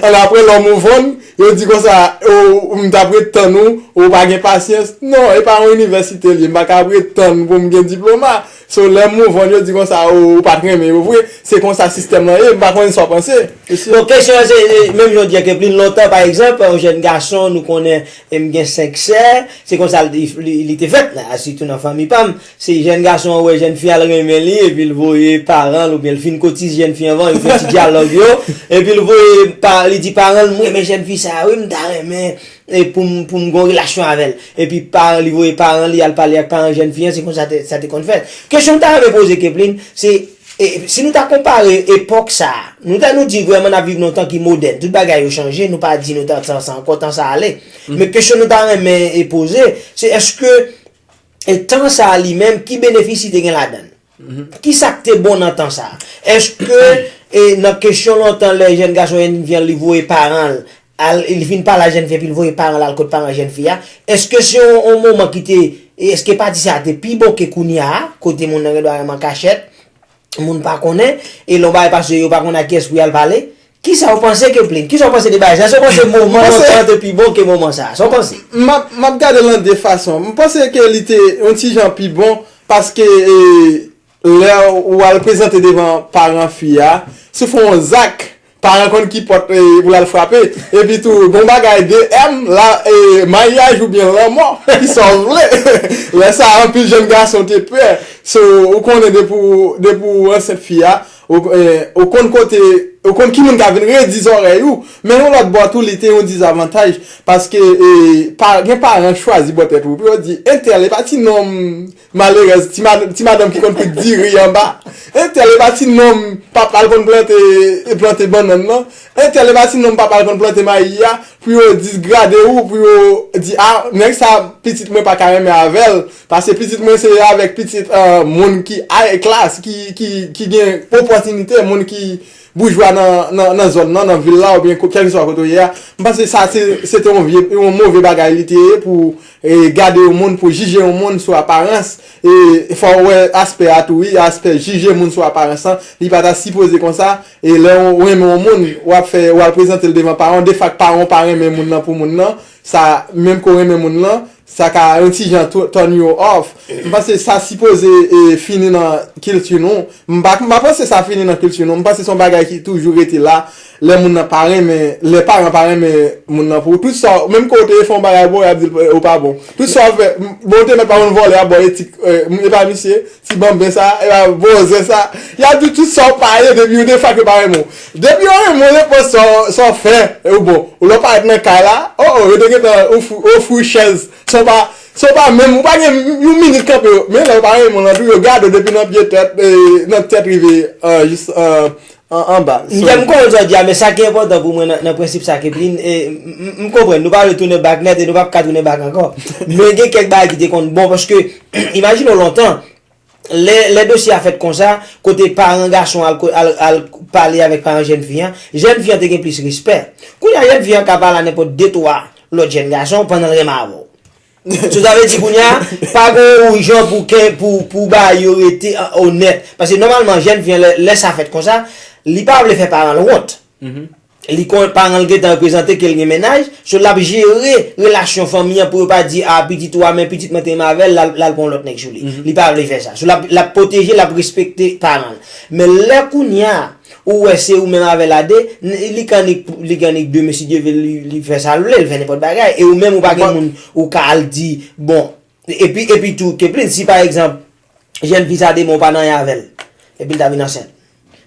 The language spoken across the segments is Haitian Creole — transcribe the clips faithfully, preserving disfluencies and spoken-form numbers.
An apre lè w move on, yo di konsa, ou, m t ap ret tann ou, ou pa gen pasyans. Non, e pa yon inivèsite l ye, m pa ka ret tann pou m gen diploma. So, lè m move on, yo di konsa, ou, ou pa t renmen yo vre. Se konsa sistèm lan ye, m pa konnen sa w panse. Mesye. Bon, kesyon an se, e, menm jan w di a, Keplin, lontan, pa egzanp, yon jèn gason, nou konnen, e m gen senk sè, se konsa li, li, li te fèt, la, sitou nan fanmi pa m. Se jèn gason an wè jèn fi a, l renmen li, epi l voye paran l, oubyen l fin kotize jèn fi anvan, yo fè ti dyalòg yo, epi l voye, pa, li di paran l, "M renmen jèn fi sa a, wi, m ta renmen, e, pou m, pou m gen yon relasyon avè l." Epi paran li voye paran li al pale ak paran jèn fi an, se konsa te, sa te konn fèt. Kesyon m ta renmen poze Keplin, se, e, si nou ta konpare epòk sa a, nou ta, nou di vrèman n ap viv nan yon tan ki modèn, tout bagay yo chanje, nou pa di nou tan, tan sa ankò, tan sa ale. Men kesyon nou ta renmen, e, poze, se èske E tan sa a li menm, ki benefis li te gen ladan l? Ki sa k te bon nan tan sa a? Èske, e, nan kesyon lontan, lè jèn gason, jèn fi an, li voye paran l, al, li fin pale a jèn fi, epi l voye paran l al kot paran jèn fi a, èske se yon, yon moman ki te, e, èske pati sa a te pi bon ke kounye a, kote moun nan gen dwa renmen an kachèt, moun pa konnen, e lè yon bagay pase, yo pa konn ak kiyès pou y al pale? Kisa w panse, Keplin? Kisa w panse de bagay sa? Èske w panse moman lontan an te pi bon ke moman sa a? Sa w panse? M ap, m ap gade l nan de fason. M panse ke li te yon ti jan pi bon, paske, e, lè w al prezante devan paran fi a, si w fè yon zak, paran konn ki pòt, e, pou l al frape. Epi tou, gen yon bagay de M, la, e, maryaj oubyen lanmò, ki sa w vle. Lè sa a, anpil jèn gason te pè. So, ou konnen depi w, depi w ansent fi a, ou, e, ou konn kote, ou konn ki moun ka vin redi zòrèy ou. Men yon lòt bò tou, li te yon dezavantaj, paske, e, pa, gen paran chwazi bò tèt ou, pou yo di, "Entèl, e pa ti nonm malerèz, ti, mad, ti madanm ki konn kwit diri anba. Entèl, e pa ti nonm papa l konn plante, plante bannann nan. Entèl, e pa ti nonm papa l konn plante mayi a." Pou yo disgrade ou, pou yo di, "A, nèg sa, pitit mwen pa ka renmen avè l, paske pitit mwen se avèk pitit, e, moun ki high class, ki, ki, ki gen opòtinite, moun ki boujwa nan, nan, nan zòn nan, nan vil la, oubyen ko-, kèlkeswa kote w ye a." M panse sa, se, se te yon vye, yon move bagay li te ye pou, e, gade yon moun, pou jije yon moun sou aparans. E fò w wè aspè a tou, wi, aspè jije moun sou aparans lan, li pa ta sipoze konsa. E lè w renmen yon moun, w ap fè, w al prezante l devan paran w, de fak paran w pa renmen moun nan pou moun nan, sa, menm ke w renmen moun nan, sa ka yon ti jan tou-, turn you off. M panse sa sipoze, e, fini nan kilti nou. M pa, m pa panse sa fini nan kilti nou. M panse se yon bagay ki toujou rete la. Lè moun nan pa renmen, lè paran pa renmen moun nan pou tout sa, menm ke w te fè yon bagay bon, y ap di l, e, ou pa bon. Tout sa w fè, m, bon, w te mèt pa konn vòlè a bò etik, e, m, e pa misye. Ti banben sa, e pa vouzan sa. Y ap di tout sa w pa ye depi yo de fak yo pa renmen w. Depi yo renmen w, nenpòt sa w, sa w fè, e ou bon. Ou lè w parèt nan kay la, o, o, yo te gentan ofri, ofri w chèz. Sa w pa, sa w pa menm, ou pa gen yon minit kanpe yo. Men lè yo pa renmen w nan tou, yo gade w depi nan pye tèt, e, nan tèt rive, e, jis, e, an, anba. So, m konprann sa w di a, men sa ki enpòtan pou mwen nan, nan prensip sa, Keplin, e, m, m, m konprann, nou pa vle tounen back nèt e nou p ap ka tounen back ankò. Men gen kèk bagay ki te konn bon, paske, imajine w lontan, Lè, lè dosye a fèt konsa, kote paran gason al, al, al pale avèk paran jèn fi an, jèn fi an te gen plis respè. Kounye a, jèn fi an ka pale a nenpòt de twa lòt jèn gason pandan l renmen avè w. So, sa vle di kounye a, pa gen yon jan pou, ke, pou, pou bagay yo rete, a, onèt. Paske nòmalman, jèn fi an, lè, lè sa fèt konsa, li pa vle fè paran l wont. Li konn paran l gentan reprezante ke l gen mennaj, so l ap jere relasyon fanmi an pou yo pa di, "A, pitit ou a, men pitit mwen te renmen avè l, l al, l al pran yon lòt nèg sou li." Li pa vle fè sa. So l ap, l ap pwoteje, l ap respekte paran l. Men lè kounye a, ou wè se ou menm avè l a de, n-, li ka annik, li ka annik demen, si Dye vle, li, li fè sa l vle, l fè nenpòt bagay. E ou menm, ou pa gen moun ou ka al di, bon. Epi, epi tou, Keplin, si pa egzanp, jèn fi sa demen ou pa nan anyen avè l, epi l ta vin ansent.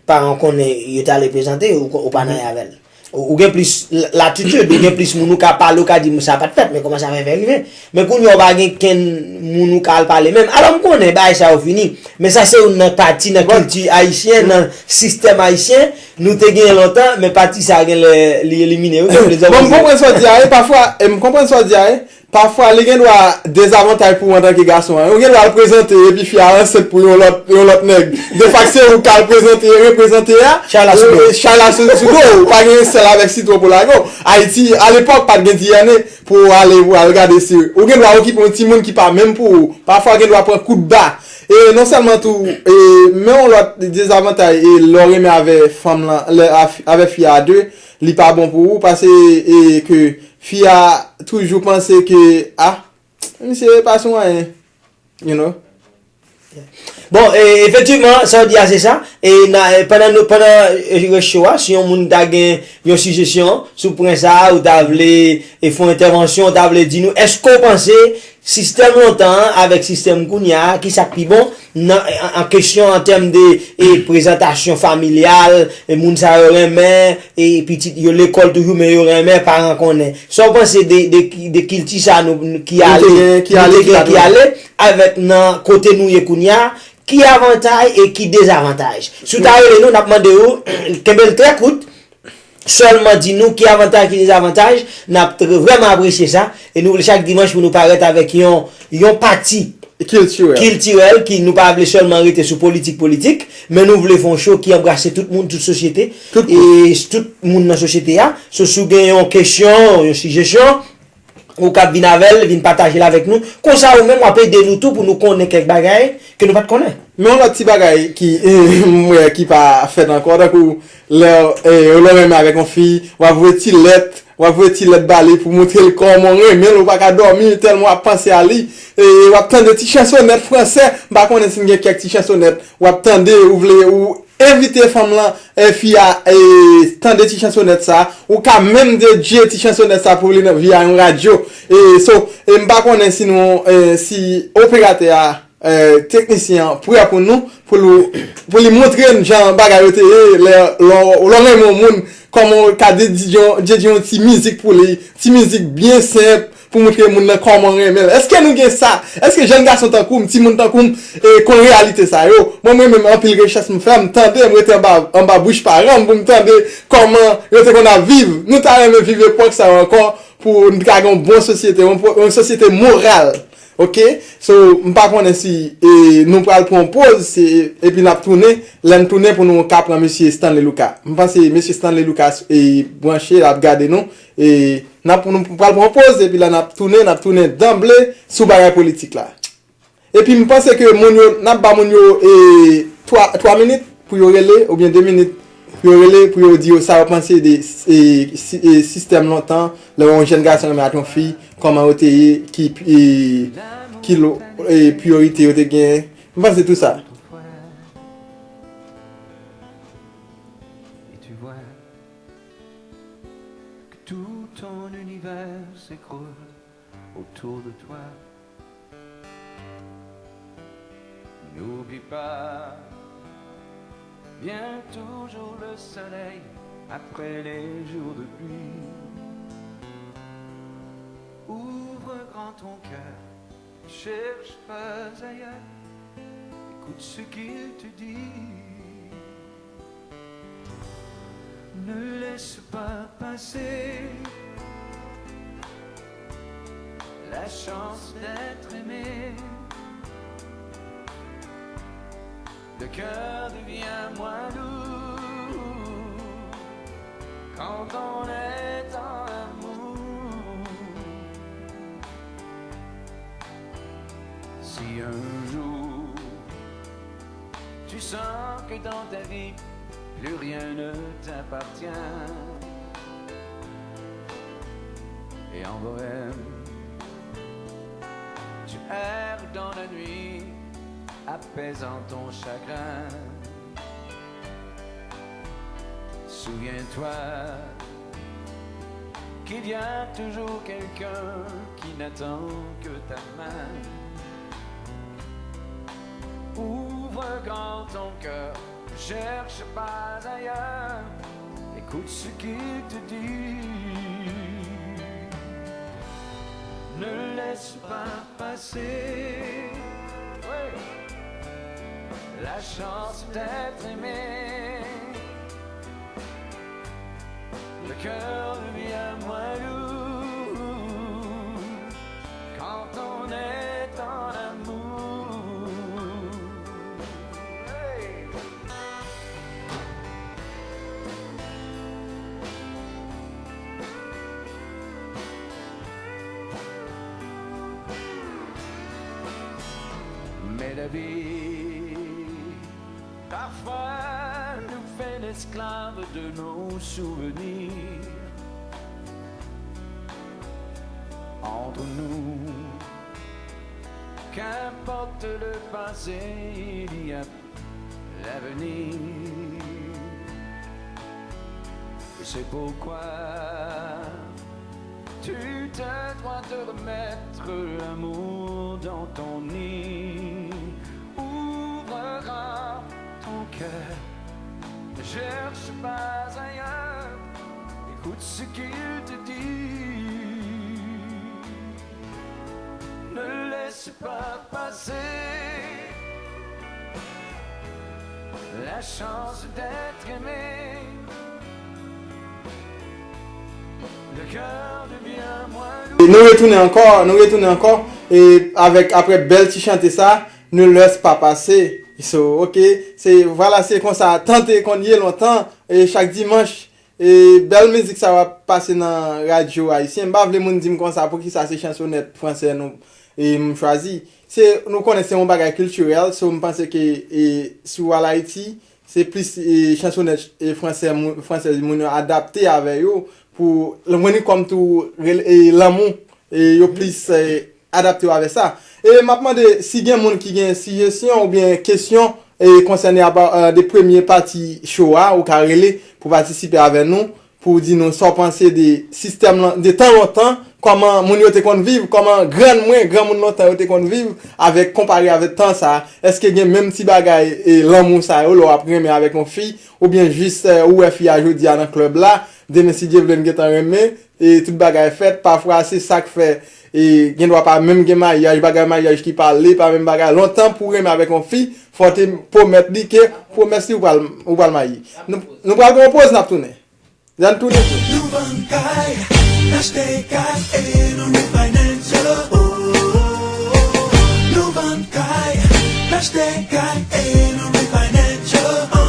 Paran w konnen yo t al reprezante, ou, ou pa nan anyen avè l. Ou, ou gen plis l-, latitid, ou gen plis moun ou ka pale, ou ka di, "Sa pa t fèt, men kòman sa fè, fè rive?" Men kounye a, ou pa gen kenn moun ou ka al pale menm. Alò, m konnen bagay sa yo fini, men sa se youn nan pati nan kilti ayisyen, nan sistèm ayisyen, nou te genyen lontan, men pati sa a genlè li elimine, wi, gen plezè. Bon, m konprann sa w di a, e pafwa, e m konprann sa w di a, e. Pafwa, li gen dwa dezavantaj pou ou antanke gason an. Ou gen dwa al prezante epi fi a ansent pou yon lòt, yon lòt nèg. De fak se ou k al prezante, reprezante a. Chay la sou do. E, chay la sou, sou do. Ou pa gen sèl avèk sitwon pou lage w. Ayiti, alepòk, pa t gen D N A pou w ale, pou w al gade si. Ou gen dwa okipe yon timoun ki pa menm pou ou. Pafwa, gen dwa pran kout ba. E non sèlman tou, e, men yon lòt dezavantay, e, lè w renmen avè fanm lan, lè a fi- avè fi a de, li pa bon pou ou, paske, e, ke fi a toujou panse ke, ah, misye pa sou anyen, you know. Bon, e, efektivman, sa w di a se sa. E na, e, pandan nou, pandan e, rès show a, si yon moun ta gen yon sijesyon sou pwen sa a, ou ta vle e, fè yon entèvansyon, ou ta vle di nou, èske w panse sistèm lontan an avèk sistèm kounye a, ki sa k pi bon nan, an, an kesyon an tèm de e, prezantasyon familyal, e, moun sa yo renmen, e, pitit yo lekòl toujou, men yo renmen, paran konnen. Sa w panse de, de, de kilti sa nou, nou ki Nou te ale, gen, ki nou ale, te ki gen, pa ki tounen. Ale, avèk nan kote nou ye kounye a, ki avantay e ki dezavantaj? Si w ta rele nou, n ap mande w, kenbe l trè kout, sèlman di nou ki avantay, ki dezavantaj, n ap tr- vrèman apresye sa, e nou vle chak dimanch pou nou parèt avèk yon, yon pati Kiltirèl. Kiltirèl, ki nou pa vle sèlman rete sou politik, politik, men nou vle fè yon show ki anbrase tout moun, tout sosyete, Tout e tout moun nan sosyete a. So, si w gen yon kesyon, yon sijesyon, ou kab vin avè l, vin pataje l avèk nou. Konsa, ou menm, w ap ede nou tou pou nou konnen kèk bagay ke nou pa t konnen. Men yon lòt ti bagay ki, m wè, ki pa fèt ankò, tankou lè, e, lè w renmen avèk yon fi, w ap voye ti lèt, w ap voye ti lèt ba li pou montre l kòman w renmen l, ou pa ka dòmi tèlman w ap panse a li. E, w ap tande ti chansonèt fransè, m pa konnen si n gen kèk ti chansonèt, w ap tande, ou vle, ou envite fanm lan, e, fi a, e, tande ti chansonèt sa, ou ka menm dedye ti chansonèt sa pou li nan via yon radyo. E, so, e, m pa konnen si nou, e, si operatè a, e, teknisyen an prè pou nou, pou li, pou li montre n jan bagay yo te ye, lè, lè, lè w renmen yon moun, kòman w ka dedye, dedye yon ti mizik pou li, ti mizik byen senp, pou montre moun nan kòman w renmen l. Èske nou gen sa? Èske jèn gason tankou m, timoun tankou m, e, konn reyalite sa yo? Mwen, mwen menm, anpil rechèch m fè, m tande, m rete anba, anba bouch paran m pou m tande kòman yo te konn ap viv. Nou ta renmen viv epòk sa yo ankò pou n ka gen yon bon sosyete, yon, po- yon sosyete moral. Oke? So, m pa konnen si, e, nou pral pran yon poz, se, epi n ap tounen, lè n tounen pou nou ka pran mesye Stanley Lucas. M panse mesye Stanley Lucas, e, branche, l ap gade nou. E, n ap, nou pral pran yon poz, epi la n ap tounen, n ap tounen danble sou bagay politik la. Epi m panse ke moun yo, n ap ba moun yo, e, twa, twa minit pou yo rele, oubyen de minit pou yo rele, pou yo di yo sa yo panse de, e, si- e, sistèm lontan, lè yon jèn gason renmen ak yon fi, kòman yo te ye, ki, e, ki lo- e, priyorite yo te genyen. M panse tou sa. Et tu vois que tout ton univers s'écroule autour de toi. N'oublie pas, vient toujours le soleil après les jours de pluie. Ouvre grand ton cœur, cherche pas ailleurs, écoute ce qu'il te dit. Ne laisse pas passer la chance d'être aimé. Le cœur devient moins lourd quand on est en amour. Si un jour tu sens que dans ta vie plus rien ne t'appartient, et en bohème tu erres dans la nuit, apaisant ton chagrin. Souviens-toi qu'il y a toujours quelqu'un qui n'attend que ta main. Ouvre grand ton cœur, cherche pas ailleurs, écoute ce qu'il te dit. Ne laisse pas passer la chance d'être aimé. Le cœur devient moins lourd quand on est en amour. Hey! Parfois, nous faisons esclaves de nos souvenirs. Entre nous, qu'importe le passé, il y a l'avenir. C'est pourquoi tu te dois de remettre l'amour dans ton nid. Ouvre grand ton cœur, ne cherche pas ailleurs, écoute ce qu'il te dit. Ne laisse pas passer la chance d'être aimé. Le cœur devient moins lourd. Nou retounen ankò, nou retounen ankò e avèk, aprè bèl ti chante sa, nou lès pa pase. So, ok, se, vwala, se konsa tan te konn ye lontan, e chak dimanch, e bèl mizik sa w ap pase nan radyo ayisyen. M pa vle moun di m konsa poukisa se chansonèt fransè nou, e m chwazi. Se, nou konnen se yon bagay kiltirèl, so m panse ke, e si w al Ayiti, se plis, e chansonèt, e fransè, fransèz moun yo adapte avè yo pou, mwen ni kòm tou, e lanmou, e yo plis, e adapte yo avè sa. E m ap mande si gen moun ki gen sijesyon oubyen kesyon, e konsène apa, e de premye pati show a, ou ka rele pou patisipe avè nou, pou di nou sa w panse de sistèm lan, de tan lontan, kòman moun yo te konn viv, kòman grann mwen, granmoun lontan yo te konn viv, avèk, konpare avèk tan sa a. Èske gen menm ti bagay, e lanmou sa yo, lè w ap renmen avèk yon fi, oubyen jis, e ou wè fi a jodi a nan klèb la, demen si Dye vle n gentan renmen, e tout bagay fèt, pafwa se sa k fè, e gen dwa pa menm gen maryaj, bagay maryaj ki pale, pa menm bagay lontan pou w renmen avèk yon fi, fò w te pwomèt li ke, pwomès li ou pral, ou pral marye. Nou, nou pral pran yon poz, n ap tounen. N a tounen tou. Nou vann kay, n achte kay e nou refinance yo. Oh, nou vann kay, n achte kay e nou refinance yo. Oh.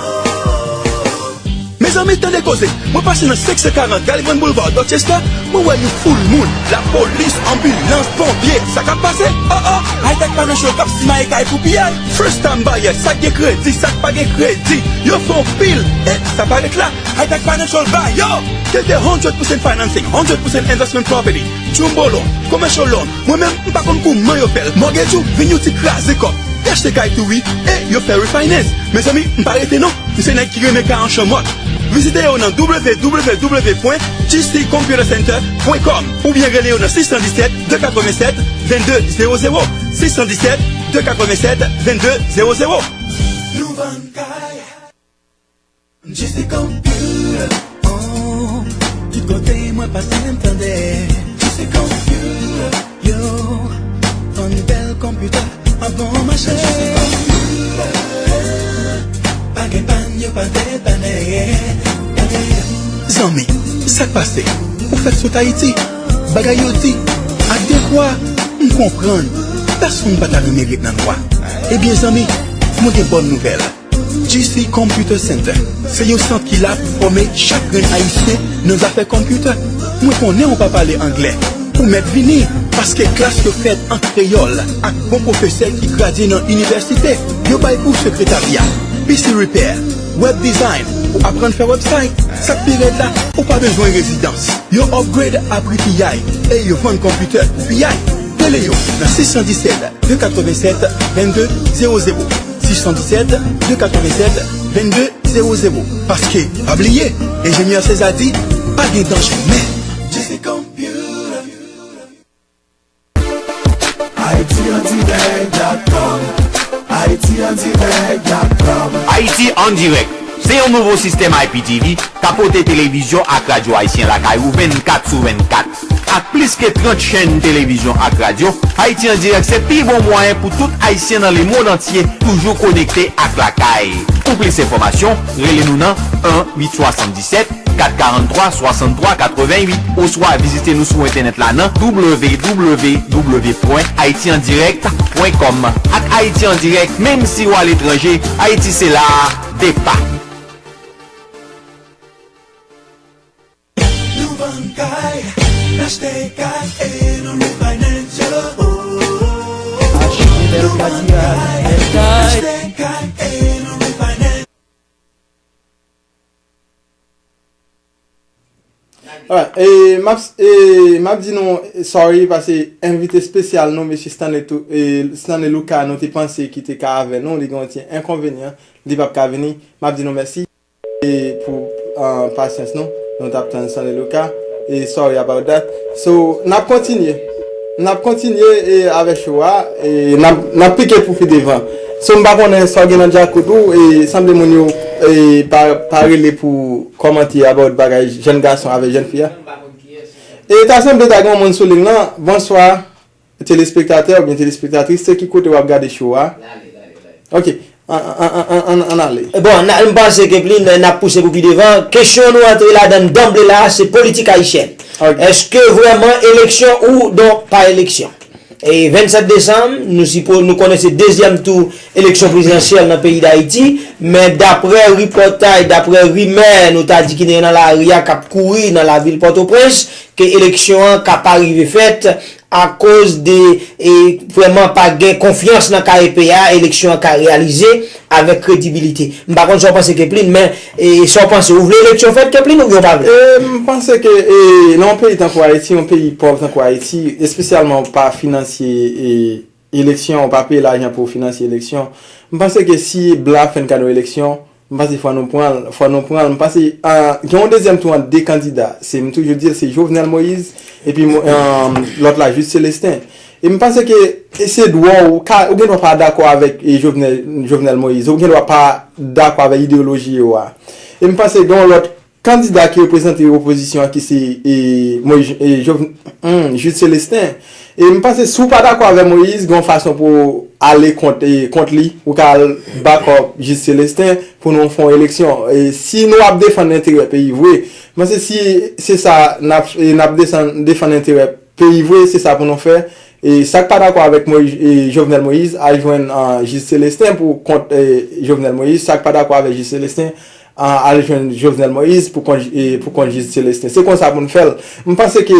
Mezanmi, tande koze. Mwen pase nan senk san karant Gallivan Boulevard Dorchester, mwen wè yon foul moun, lapolis, anbilans, ponpye, sa k ap pase? Oh, oh, Hightech Financial k ap simaye kay pou piyay. First time buyer, sa k gen kredi, sa k pa gen kredi, yo fè yon pil. E sa pa ret la, Hightech Financial ba yo. Gen de hundred percent financing, hundred percent investment property, jumbo loan, commercial loan. Mwen menm, m pa konn kouman yo fè l. Mortgage ou vin yon ti kraze kòb. Te achte kay tou wi, e yo fè refinance. Mezanmi, m pa rete non. M se nèg ki renmen kay an chanmòt. Vizite yo nan w w w pwen g c computer center pwen com oubyen rele yo nan six cent dix-sept, deux quatre-vingt-sept, vingt-deux zéro zéro, six cent dix-sept, deux quatre-vingt-sept, vingt-deux zéro zéro. Nou vann kay. J C Computer. Oh, tout kote mwen pase m tande J C Computer. Yo, vann bèl konpitè a bon mache. J C Computer. Pa gen pàn, yo pa depanne. Zanmi, sa k pase? Ou fèk sot Ayiti? Bagay yo di, ak dekwa, m konprann. Pèsonn pa ta renmen ret nan nwa. Ebyen zanmi, mwen gen bòn nouvèl. G C Computer Center se yon sant ki la pou fòme chak grenn Ayisyen nan zafè konpitè. Mwen konnen ou pa pale anglè, ou mèt vini, paske klas yo fèt an kreyòl ak bon pwofesè ki gradye nan inivèsite. Yo bay kou sekretarya, P C repair, web design, ou aprann fè website. Sa k pi rèd la, ou pa bezwen rezidans. Yo upgrade abri piyay e yo vann konpitè pou piyay. Rele yo nan six cent dix-sept, deux quatre-vingt-sept, vingt-deux zéro zéro. Six cent dix-sept, deux quatre-vingt-sept, vingt-deux zéro zéro. Paske, pa bliye, enjenyè Seza di, pa gen danje. Men, J C Computer. Haiti en direct dot com. Haiti en direct dot com. Haiti en direct, se yon nouvo sistèm I P T V k ap pote televizyon ak radyo ayisyen lakay ou vennkat sou vennkat. Ak plis ke trant chèn televizyon ak radyo, Haiti en direct se pi bon mwayen pou tout Ayisyen nan lemonn antye toujou konekte ak lakay. Pou plis enfòmasyon, rele nou nan un huit soixante-dix-sept, quatre quarante-trois, soixante-trois quatre-vingt-huit, oswa vizite nou sou entènèt la nan w w w pwen haiti en direct pwen com. Ak Haiti en direct, menm si w aletranje, Ayiti se la a, depa. Nou vann kay, n achte kay e nou refinance yo. Achte bèl kay, Alright, e m ap, e m ap di nou sorry, paske envite espesyal nou, mesye Stanley, tou, e, Stanley Lucas, nou te panse ki te ka avè nou, li gen yon ti enkonvenyan, li p ap ka vini. M ap di nou mèsi. E pou, ah, pasyans nou, nou t ap tann Stanley Lucas. E sorry about that. So, n ap kontinye. N ap kontinye, e, avè show a. E n ap, n ap pike pou pi devan. So, m pa konnen sa w gen nan djakout ou. E sanble moun yo, e, pa, pa rele pou kòmante about bagay jèn gason avè jèn fi a. E ta sanble ta gen yon moun sou liy lan. Bonswa. Telespektatè oubyen telespektatris, se ki kote w ap gade show a? Ok, an, an, an, an, an, ann ale. Bon, n a- m panse ke pli n ap pouse pou pi devan. Kesyon nou antre ladan l danble la, se politik ayisyèn. Ok. Èske vrèman eleksyon ou donk pa eleksyon? E vennsèt desanm, nou sipo, nou konnen se dezyèm tou eleksyon prezidansyèl nan peyi Dayiti, men daprè ripòtaj, daprè rimè, nou ta di ki te nan lari a, k ap kouri nan lavil Pòtoprens, ke eleksyon an ka pa rive fèt, akoz de, e, vrèman pa gen konfyans nan K E P a, eleksyon an ka reyalize avèk kredibilite. M pa konn sa w panse, Keplin, men, e, sa w panse? Ou vle eleksyon fèt, Keplin, oubyen w pa vle? E, m panse ke, e, nan yon peyi tankou Ayiti, yon peyi pòv tankou Ayiti, espesyalman w pa finansye, e, eleksyon, w pa peye lajan pou w finansye eleksyon, m panse ke si blan ap fè n kado eleksyon, m panse fò nou pran l, fò nou pran l. M panse, ah, gen yon dezyèm tou ant de kandida. Se, m toujou di l, se Jovenel Moïse epi Mo- ah, lòt la, Jude Célestin. E m panse ke, e se dwa w, ou ka, ou gen dwa pa dakò avèk, e, Jovenel, Jovenel Moïse, ou gen dwa pa dakò avèk ideyoloji yo a. E m panse gen yon lòt kandida ki reprezante opozisyon an ki se, e, Moïse, e, Jov- hmm, Jude Célestin. E m panse si w pa dakò avèk Moïse, gen yon fason pou w ale kont, e, kont li, ou ka al back up Jude Célestin pou nou fè yon eleksyon. E si nou ap defann enterè peyi vre, m panse si se sa n ap, e, n ap desann, defann enterè peyi vre, se sa pou nou fè. E sa k pa dakò avèk Moïse, e, Jovenel Moïse, al jwenn, ah, Jude Célestin pou kont, e, Jovenel Moïse. Sa k pa dakò avèk Jude Célestin, ah, al jwenn Jovenel Moïse pou kont, e, pou kont Jude Célestin. Se konsa pou n fè l. M panse ke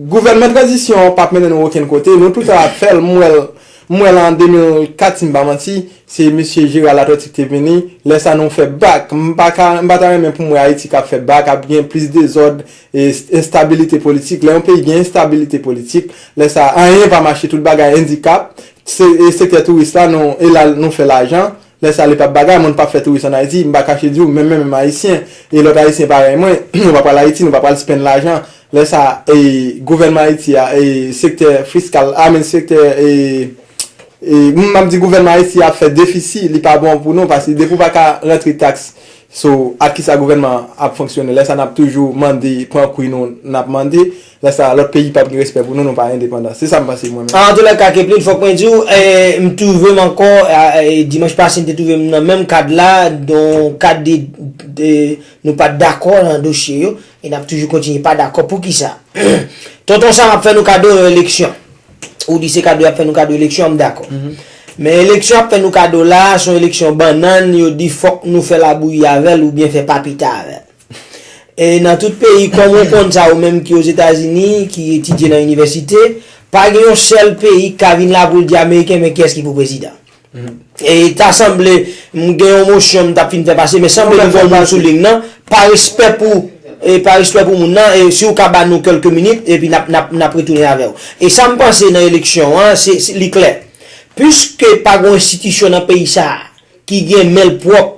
gouvènman tranzisyon p ap mennen nou okenn kote. Nou toujou ap fè l. M wè l, m wè l an de mil kat, si m pa manti. Se mesye Gérard Latortue ki te vini. Lè sa nou fè bak. M pa ka, m pa ta renmen pou m wè Ayiti k ap fè bak, ap gen plis dezòd, e, enstabilite politik. Lè yon peyi gen enstabilite politik, lè sa anyen pa mache, tout bagay andikap. Se, e, sektè touris la, nou, e la nou fè lajan. Lè sa li p ap bagay, moun p ap fè touris ann Ayiti. M pa kache di w, menm, menm, menm Ayisyen, e lòt Ayisyen parèy mwen, nou pa pral Ayiti, nou pa pral spend lajan. Lè sa, e, gouvènman Ayiti a, e, sektè fiskal, I mean, sektè, e, e, m ap di gouvènman Ayiti a ap fè defisi, li pa bon pou nou, paske depi w pa ka rantre taks sou ak kisa gouvènman ap fonksyone, lè sa n ap toujou mande, pran kwi nou, n ap mande, lè sa lòt peyi p ap gen respè pou nou, nou pa endepandan. Se sa m panse mwen menm. Antoulèka, Keplin, fòk mwen di w, e, m twouve m ankò, e, e, dimanch pase, m te twouve m nan menm kad la, nan kad de, de, nou pa t dakò nan dosye yo, e n ap toujou kontinye pa dakò. Poukisa? Tonton Sam ap fè nou kado yon eleksyon. Ou di se kado y ap fè nou kado eleksyon, m dakò. Men eleksyon ap fè nou kado la, se yon eleksyon bannann, yo di fòk nou fè labouyi avè l oubyen fè papita avè l. E nan tout peyi, kòm ou konn sa, ou menm ki Ozetazini, ki etidye nan inivèsite, pa gen yon sèl peyi k ka vin la pou l di Ameriken, men kiyès ki pou prezidan. E ta sanble, m gen yon mosyon m t ap fin fè pase, men sanble nou gen yon moun sou liy nan, pa respè pou, e pa respè pou moun nan, e si w ka ba nou kèlke minit, epi n ap, n ap, n ap retounen avè w. E sa m panse nan eleksyon an, se, se, li klè. Piske pa gen yon enstitisyon nan peyi sa a ki gen men l pwòp,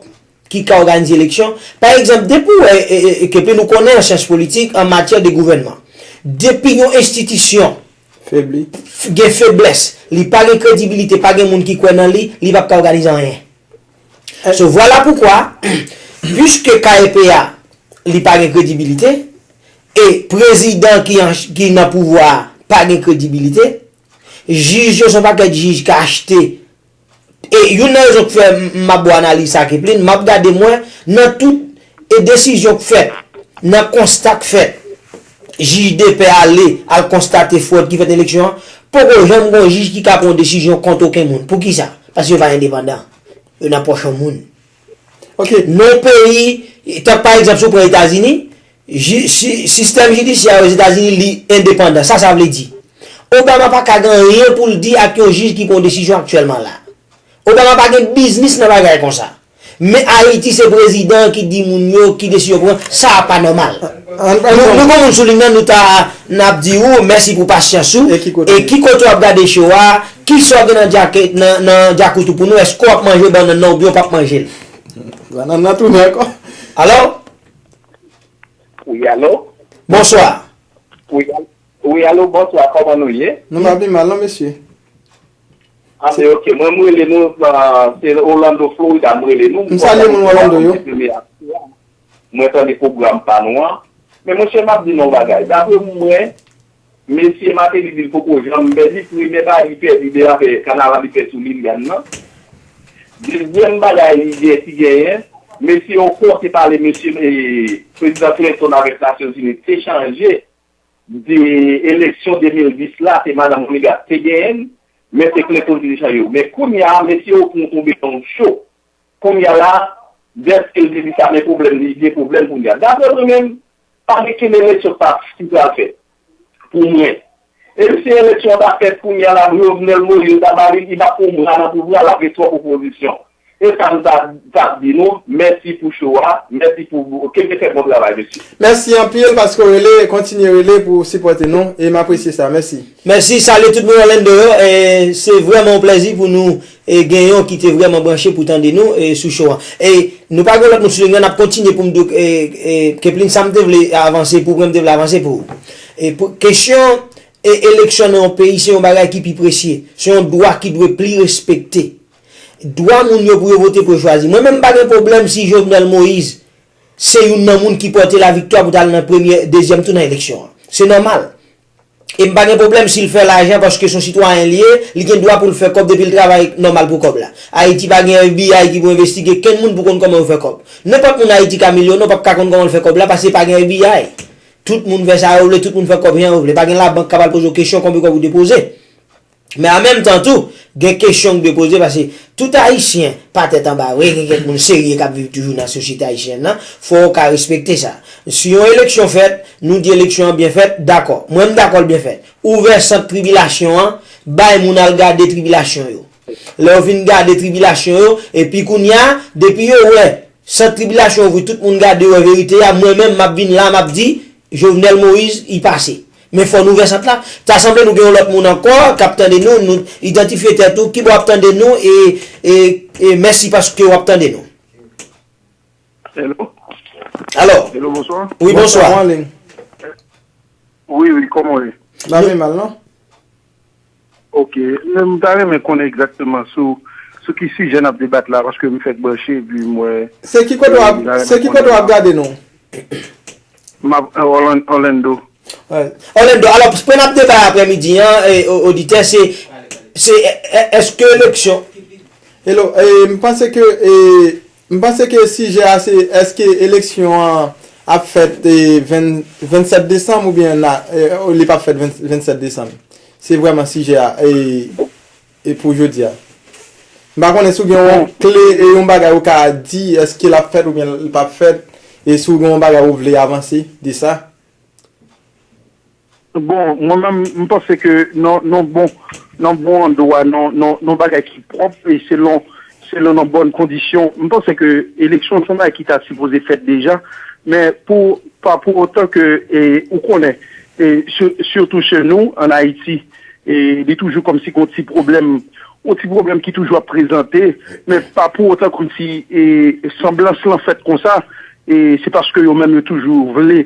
ki ka òganize eleksyon, pa egzanp, depi w wè, e, e, e, Keplin, nou konnen an syans politik, an matyè de gouvènman. Depi yon enstitisyon febli, f- gen feblès, li pa gen kredibilite, pa gen moun ki kwè nan li, li p ap ka òganize anyen. So, vwala poukwa, piske K E P a, li pa gen kredibilite, e prezidan ki an, ki nan pouvwa a pa gen kredibilite, jij yo se yon pakèt jij k achte. E youn nan rezon k fè m, m ap ba w analiz sa, Keplin, m ap gade mwen nan tout, e, desizyon k fèt, nan konsta k fèt, jij de pè ale al konstate fwòd ki fèt nan eleksyon an, poko janm gen yon jij ki ka pran yon desizyon kont okenn moun. Poukisa? Paske yo pa endepandan. Yo nan pòch yon moun. Ok. Nan yon peyi, tank pa egzanp, si w pran Etazini, ji- si- sistèm jidisyè Ozetazini, li endepandan. Sa sa vle di? Obama pa ka gen anyen pou l di ak yon jij ki pran yon desizyon aktyèlman la. Obama pa gen biznis nan bagay konsa. Men Ayiti se prezidan ki di moun yo ki desizyon pran, sa a pa nòmal. Nou, nou gon moun sou liy nan, nou ta n ap di ou mèsi pou pasyans ou. E ki kote w ap gade show a? Kisa w gen nan djake, nan, nan djakout ou pou nou? Èske w ap manje bannann nan oubyen w p ap manje l? Bannann nan tounen ankò. Alo? Wi, alo? Bonswa. Wi, al- wi, alo, bonswa, kòman nou ye? Nou pa pi mal, non, mesye. Ah, men ok, mwen, m rele nou, ah, se Orlando, Florida, m rele nou. M salye moun Orlando yo. Mwen tande pwogram pa nou an. Men, monchè, m ap di nou yon bagay. Dapre mwen, mesye Martelly di l poko janm pèdi, premye bagay li pèdi de afè kanaval li fè sou Liliane nan. Dezyèm bagay li gen, ki genyen, mesye yo kòmanse pale, mesye, eh, prezidan Clinton avèk Nasyonzini te chanje de eleksyon de mil dis la, se madanm Reagan te genyen l, men se Clinton ki te chanje yo. Men kounye a, mesye yo pran tonbe nan yon cho. Kounye a la, dèske l te di sa, men pwoblèm li, gen pwoblèm kounye a. Dapre mwen menm, pa gen kenn eleksyon k pa, ki pral fèt. Pou mwen. E si eleksyon an ta fèt kounye a la, Jovenel Moïse ta ba li, li pa pran bra nan pouvwa, l ap gen twòp opozisyon. E sa m ta, ta di nou, mèsi pou show a, mèsi pou, kenbe fè bon travay, mesye. Mèsi anpil paske w rele, kontinye rele pou sipòte nou, e m apresye sa, mèsi. Mèsi, salye tout moun Orlando yo, e se vrèman yon plèzi pou nou e gen yon ki te vrèman branche pou tande nou e sou show an. E nou pa gen lòt moun sou liy nan, n ap kontinye pou m di w, e, e, Keplin, sa m te vle avanse pou mwen, m te vle avanse pou ou. E pou kesyon e eleksyon nan yon peyi, se yon bagay ki pi presye. Se yon dwa ki dwe pli respekte. Dwa moun yo pou yo vote, pou yo chwazi. Mwen menm, m pa gen pwoblèm si Jovenel Moïse se youn nan moun ki pòte laviktwa pou t al nan premye, dezyèm tou nan eleksyon an. Se nòmal. E m pa gen pwoblèm si l fè lajan paske se yon sitwayen li ye, li gen dwa pou l fè kòb depi l travay nòmal pou kòb la. Ayiti pa gen F B I ki pou envestige kenn moun pou konn kòman yo fè kòb. Nenpòt moun Ayiti ka milyonè, w p ap ka konn kòman l fè kòb la paske pa gen F B I. Tout moun fè sa yo vle, tout moun fè kòb jan yo vle. Pa gen labank k ap al poze w kesyon konbyen kòb ou depoze. Men an menm tan tou, gen kesyon k dwe poze, paske tout Ayisyen pa tèt anba vre, gen kèk moun serye k ap viv toujou nan sosyete ayisyèn nan, fò w ka respekte sa. Si yon eleksyon fèt, nou di eleksyon an byen fèt, dakò. Mwen, m dakò l byen fèt. Ouvè sant tribilasyon an, bay moun al gade tribilasyon yo. Lè yo fin gade tribilasyon yo, epi kounye a, depi yo wè sant tribilasyon ouvri, tout moun gade, wè verite a, mwen menm, m ap vin la, m ap di, Jovenel Moïse, li pase. Men fò n ouvè sant la. Ta sanble nou gen yon lòt moun ankò k ap tande nou, nou idantifye tèt ou, kibò w ap tande nou, e, e, e mèsi paske w ap tande nou. Hello? Alo? Hello, bonswa. Wi, bonswa. Bonswa, mwen anliy. Wi, wi, kòman w ye? M pa pi mal, non. Ok, men m ta renmen konnen egzakteman sou, sou ki sijè n ap debat la, paske m fèk branche, epi m wè. Se ki kote w ap, se ki kote w ap gade nou? M ap, eh, Orlan-, Orlando. Wi. Orlando, alò, pwen n ap deba aprèmidi an, e, o-, oditè, se, se, e, e, èske eleksyon. Hello, e, m panse ke, e, m panse ke sijè a se èske eleksyon an ap fèt, e, venn, vennsèt desanm oubyen na, e, li p ap fèt venn, vennsèt desanm. Se vrèman sijè a, e, e pou jodi a. M pa konnen si w gen yon kle, e, yon bagay ou ka di, èske l ap fèt oubyen l p ap fèt, e si w gen yon bagay ou vle avanse de sa. Bon, mwen menm, m panse ke nan, nan bon, nan bon andwa, nan, nan, nan bagay ki pwòp, e selon, selon nan bòn kondisyon, m panse ke eleksyon se yon bagay ki ta sipoze fèt deja, men pou, pa pou otan ke, e, ou konnen, e, si-, sitou chez nous, an Ayiti, e, li toujou kòmsi gon ti pwoblèm, yon ti pwoblèm ki toujou ap prezante, men pa pou otan kòmsi, e, sanblans lan fèt konsa, e se paske yo menm yo toujou vle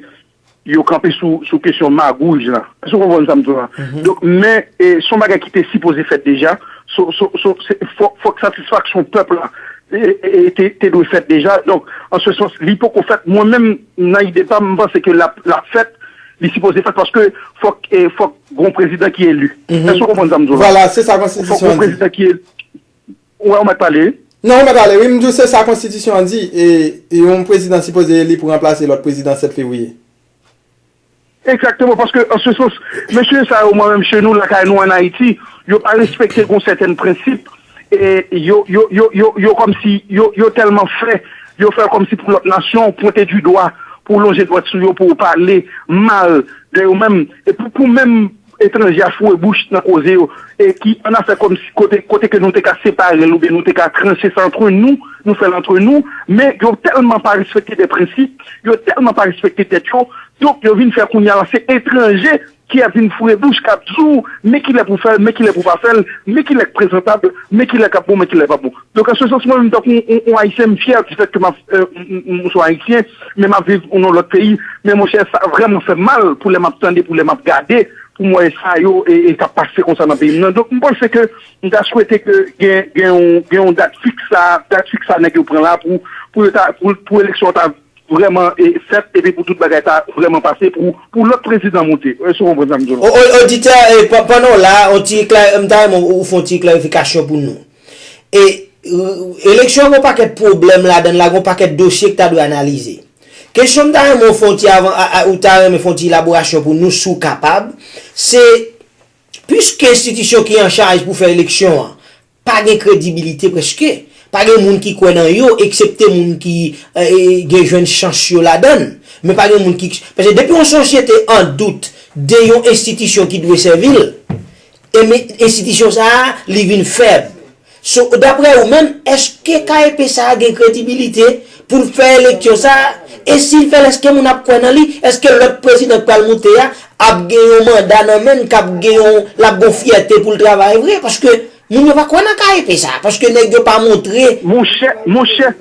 yo kanpe sou, sou kesyon magouj la. Èske w konprann sa m di w la? Donk, men, e, se yon bagay ki te sipoze fèt deja. So, so, so, se, fò, fòk satisfaksyon pèp la, e, e, e, te, te dwe fèt deja. Donk, an se sans, li poko fèt. Mwen menm, nan ide pa m, m panse ke l ap, l ap fèt. Li sipoze fèt paske fòk, e, fòk gon prezidan ki eli. Èske w konprann sa m di w la? Vwala, se sa konstitisyon an di. Fòk gon prezidan ki eli. Ou wè, ou mèt pale. Non, ou mèt pale. Wi, m di w se sa konstitisyon an di. E, e yon prezidan sipoze eli pou ranplase lòt prezidan sèt fevriye. Egzakteman, paske an se sans, mesye sa yo, mwen menm, chez nous, lakay nou an Ayiti, yo pa respekte gon sèten prensip, e yo, yo, yo, yo, yo kòmsi, yo, yo tèlman fè, yo fè kòmsi pou lòt nasyon, pwente di dwa, pou lonje dwèt sou yo, pou pale mal de yo menm, e pou, pou menm, etranje a foure bouch nan koze yo, e ki an afè kòmsi kote, kote ke nou te ka separe l oubyen nou te ka tranche sa antre nou, nou fè l antre nou, men yo tèlman pa respekte de prensip, yo tèlman pa respekte tèt yo, donk yo vin fè kounye a la se etranje ki ap vin foure bouch, k ap di w, men kilè pou fè l, men kilè pou pa fè l, men kilè k prezantab, men kilè k ap bon, men kilè k pa bon. Donk, an se sans, mwen menm, tankou yon, yon Ayisyen, m fyè di fèt ke m ap, euh, m, m, m, m se yon Ayisyen, men m ap viv nan yon lòt peyi. Men, monchè, sa vrèman fè m mal pou lè m ap tande, pou lè m ap gade, pou m wè sa yo e, e k ap pase konsa nan peyi m nan. Donk, m panse ke m ta swete ke gen, gen yon, gen yon dat fiks sa, dat fiks sa nèg yo pran la pou, pou yo ta, pou, pou eleksyon an ta vrèman, e, fèt, epi pou tout bagay ta vrèman pase, pou, pou lòt prezidan monte. Èske w konprann sa m di w la? O, o, oditè, e, pa- pandan w la, on ti klè- m ta renmen ou fè yon ti klarifikasyon pou nou. E, e, eleksyon an gen yon pakèt pwoblèm ladan l la, gen yon pakèt dosye ki ta dwe analize. Kesyon m ta renmen w fè yon ti avan, a- a- ou ta renmen fè yon ti elaborasyon pou nou, si w kapab, se, piske enstitisyon ki an chaj pou fè eleksyon an pa gen kredibilite prèske, pa gen moun ki kwè nan yo, eksepte moun ki, e, e, gen jwenn chans yo ladan l. Men pa gen moun ki, paske depi yon sosyete an dout de yon enstitisyon ki dwe sèvi l, e men enstitisyon sa a, li vin fèb. So, daprè ou menm, èske K E P sa a gen kredibilite pou l fè eleksyon sa a? E si l fè l, èske moun ap kwè nan li? Èske lòt prezidan k pral monte a ap gen yon manda nan men l, k ap gen yon, l ap gen yon fyète pou l travay vre? Paske moun yo pa kwè nan K E P sa a, paske nèg yo pa montre. Monchè, monchè,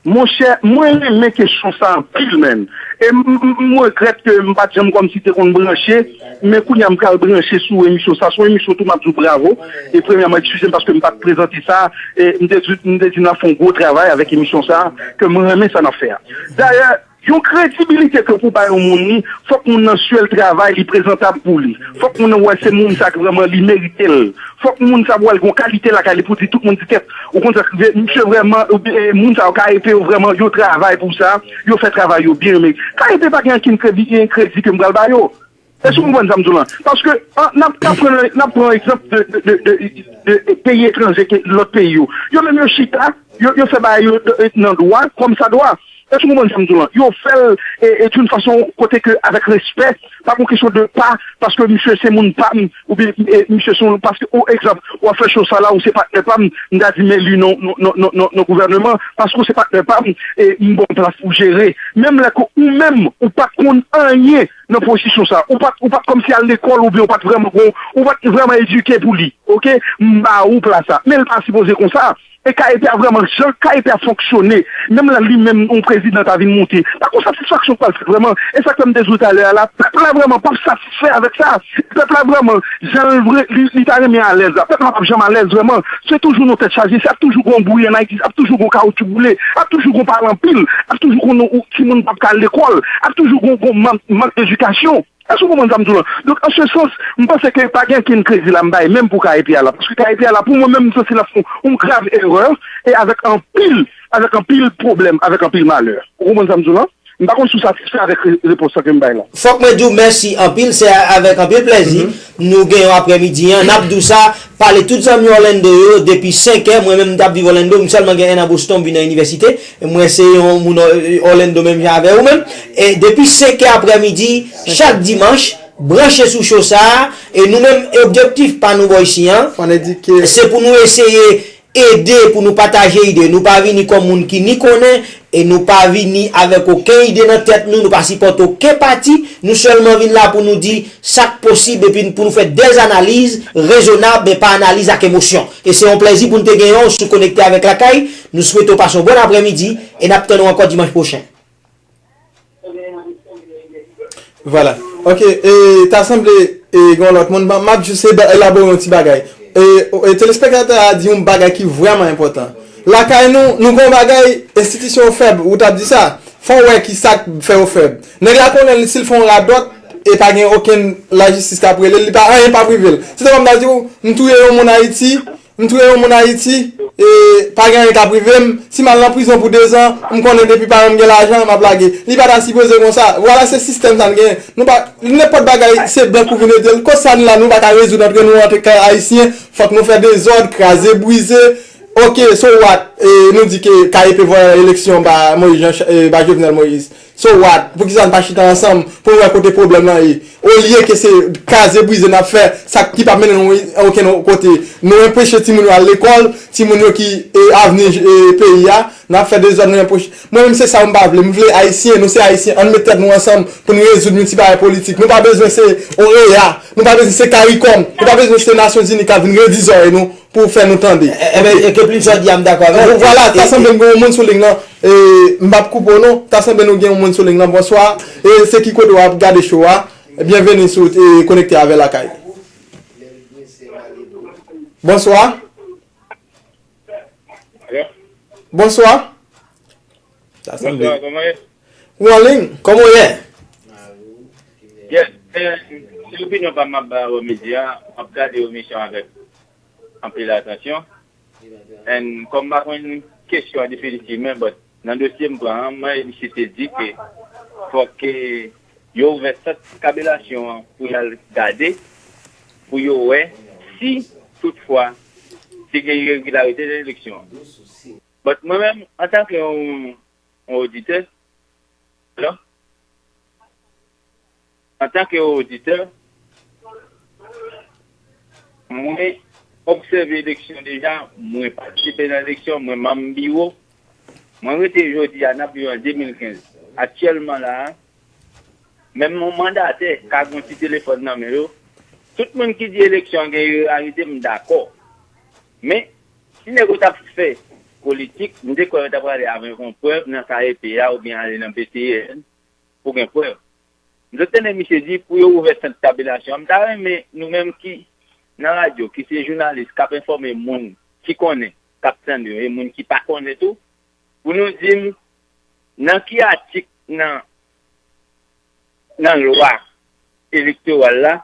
monchè, mwen renmen kesyon sa anpil, menn. E m, m, m regrèt ke m pa t janm kòmsi te konn branche, men kounye a m pral branche sou emisyon sa. Se yon emisyon tou m ap di w bravo. E premyèman, eskize m paske m pa t prezante sa. E m te di, m te di n ap fè yon gwo travay avèk emisyon sa, ke m renmen sa n ap fè a. Dayè, yon kredibilite ke pou bay yon moun li, fòk moun nan swe l travay, li prezantab pou li. Fòk moun nan wè se moun sa k vrèman li merite l. Fòk moun sa wè l gon kalite lakay li pou di tout moun di tèt. Ou konn sa k rive, misye vrèman, oubyen, e, moun sa yo K E P yo vrèman, yo travay pou sa, yo fè travay yo byen, men K E P pa gen ankenn kredi, kredi ke m pral ba yo. Èske w konprann sa m di w lan? Paske, an, n ap, n ap pran, n ap pran egzanp de, de, de, de, de peyi etranje, ke lòt peyi yo. Yo menm yo chita, yo, yo fè bagay yo, e, nan dwa, kòm sa dwa. Èske w konprann sa m di w lan? Yo fè l, e, e d'une façon kote ke avèk respè, pa gon kesyon de pa, paske misye se moun pa m, oubyen, e, misye se yon, paske, o, egzanp, w ap fè cho sa la, ou se patnè pa m, m ta di men li non, non, non, non, non, non gouvèneman, paske w se patnè pa m, e m ba w plas pou jere. Menm lè ke ou menm, ou pa t konn anyen nan pozisyon sa. Ou pa t, ou pa t kòmsi al lekòl oubyen ou pa t vrèman gon, ou pa t vrèman edike pou li. Oke? M ba ou plas sa. Men l pa sipoze konsa. E K E P a vrèman, jan K E P a fonksyone, menm lè li menm yon prezidan ta vin monte, pa gon satisfaksyon k pral fèt vrèman. E sa k fè m te di w talè a la, pèp la vrèman p ap satisfè avèk sa. Pèp la vrèman, jan l vre, li, li ta renmen alèz la. Pèp la p ap janm alèz vrèman. Se toujou nan tèt chaje, se ap toujou gon bri ann Ayiti, ap toujou gon kawoutchou boule, ap toujou gon pale anpil, ap toujou gon yon timoun p ap ka al lekòl, ap toujou gon, gon mank, mank edikasyon. Èske w konprann sa m di w lan? Donk, an se sans, m panse ke pa gen ankenn kredi la m bay, menm pou K E P a la. Paske K E P a la, pou mwen menm, m santi l ap fè yon grav erè, e avèk anpil, avèk anpil pwoblèm, avèk anpil malè. Ou konprann sa m di w lan? M pa konn si w satisfè avèk re- repons sa ke m bay la. Fòk mwen di w mèsi anpil, se avèk anpil plèzi nou gen yon aprèmidi an. N ap di w sa, pale tout zanmi Orlando yo depi senkè, mwen menm m t ap viv Orlando, m sèlman gen enn an Boston, m vin nan inivèsite, e mwen se yon moun Or- Orlando menm jan avè ou menm. E depi senkè aprèmidi, chak dimanch, branche sou cho sa a, e nou menm, objektif pa nou bò isi an, se pou nou eseye ede, pou nou pataje ide. Nou pa vini kòm moun ki ni konnen, e nou pa vini avèk okenn ide nan tèt nou, nou pa sipòte okenn pati, nou sèlman vin la pou nou di sa k posib, epi pou nou fè dèzanaliz rezonab, men pa analiz ak emosyon. E se yon plèzi pou n te genyen w si w konekte avèk Lakay. Nou swete w pase yon bòn aprèmidi, e n ap tann ou ankò dimanch pwochen. Vwala. Ok, e, ta sanble, e, gen yon lòt moun. M, m ap jis eba- elabore yon ti bagay. E, e, telespektatè a di yon bagay ki vrèman enpòtan. Lakay nou, nou gen yon bagay, enstitisyon yo fèb, ou t ap di sa. Fò w wè ki sa k fè yo fèb. Nèg la konnen li, si l fè yon radòt, e pa gen okenn lajistis k ap rele l, li pa, anyen p ap rive l. Se tankou m ta di w, m touye yon moun Ayiti, M touye yon moun Ayiti, e pa gen anyen k ap rive m. Si m al nan prizon pou dezan, m konnen depi paran m gen lajan, m ap lage. Li pa ta sipoze konsa. Vwala, se sistèm sa n genyen. Nou pa, nenpòt bagay, se blan k pou vin ede l. Koz sa n la, nou pa ka rezoud antre nou, antre ka Ayisyen. Fòk nou fè dezòd, kraze, brize. Ok, so what? E, nou di ke K E P vòlè eleksyon ba Moïse Jean, e, ba Jovenel Moïse. So what? Poukisa n pa chita ansanm pou n wè kote pwoblèm lan ye? Olye ke se kraze brize n ap fè, sa ki p ap mennen nou okenn kote. Nou anpeche timoun yo al lekòl, timoun yo ki, e, avni, e, peyi a, n ap fè dezòd, nou anpeche. Mwen menm se sa m pa vle. M vle Ayisyen, nou se Ayisyen, ann met tèt nou ansanm pou n rezoud yon ti bagay politik. Nou pa bezwen se OEA, nou pa bezwen se CARICOM, nou pa bezwen se Nasyonzini k ap vin redi zòrèy nou pou fè nou tande. Ebyen, e ke plis jodi a m dakò avè l. Vwala, ta sanble m gen yon moun sou liy lan. E, m p ap koupe w non. Ta sanble nou gen yon moun sou liy lan. Bonswa. E se ki kote w ap gade show a? Byenveni si w te konekte avè Lakay. Bonswa. Alo? Bonswa. Sa sanble. Bonswa, kòman ye? Ou anliy? Kòman w ye? Yes, eh, se opinyon pa m ap ba yo medya, m ap gade yo misyon avèk anpil atansyon. And kòm m pa konn kesyon an definitivman, but nan dosye m pran an, mwen, misye te di ke fòk ke yo ouvè sant kabelasyon an pou y al gade, pou yo wè si toutfwa te gen iregilarite nan eleksyon an. But mwen menm, antanke yon, yon oditè, alo? Antanke oditè, mwen obsève eleksyon deja, mwen patisipe nan eleksyon, mwen manm biwo. Mwen rete jodi a, n ap viv an de mil kenz. Aktyèlman la a, menm yon mandatè ka gen yon ti telefòn nan men yo. Tout moun ki di eleksyon an gen iregilarite, m dakò. Men, si nèg yo t ap fè politik, m te kwè yo t ap prale avèk yon prèv nan K E P a oubyen ale nan P T N pou gen prèv. M sot tande misye di pou yo ouvè sant tabilasyon an. M ta renmen nou menm ki nan radyo, ki se jounalis, k ap enfòme moun ki konnen, k ap tande yo, e moun ki pa konnen tou, pou nou di m nan ki atik nan, nan lwa elektoral la,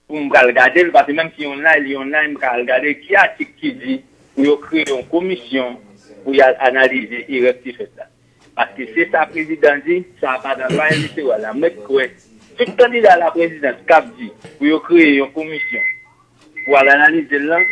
pou m pral gade l, paske menm si online, li online, m ka al gade ki atik ki di pou yo kreye yon komisyon pou y al analize erè ki te fèt la. Paske se sa prezidan di, sa pa nan lwa elektoral la. Mwen kwè, tout kandida laprezidans k ap di pou yo kreye yon komisyon pou al analize l lan,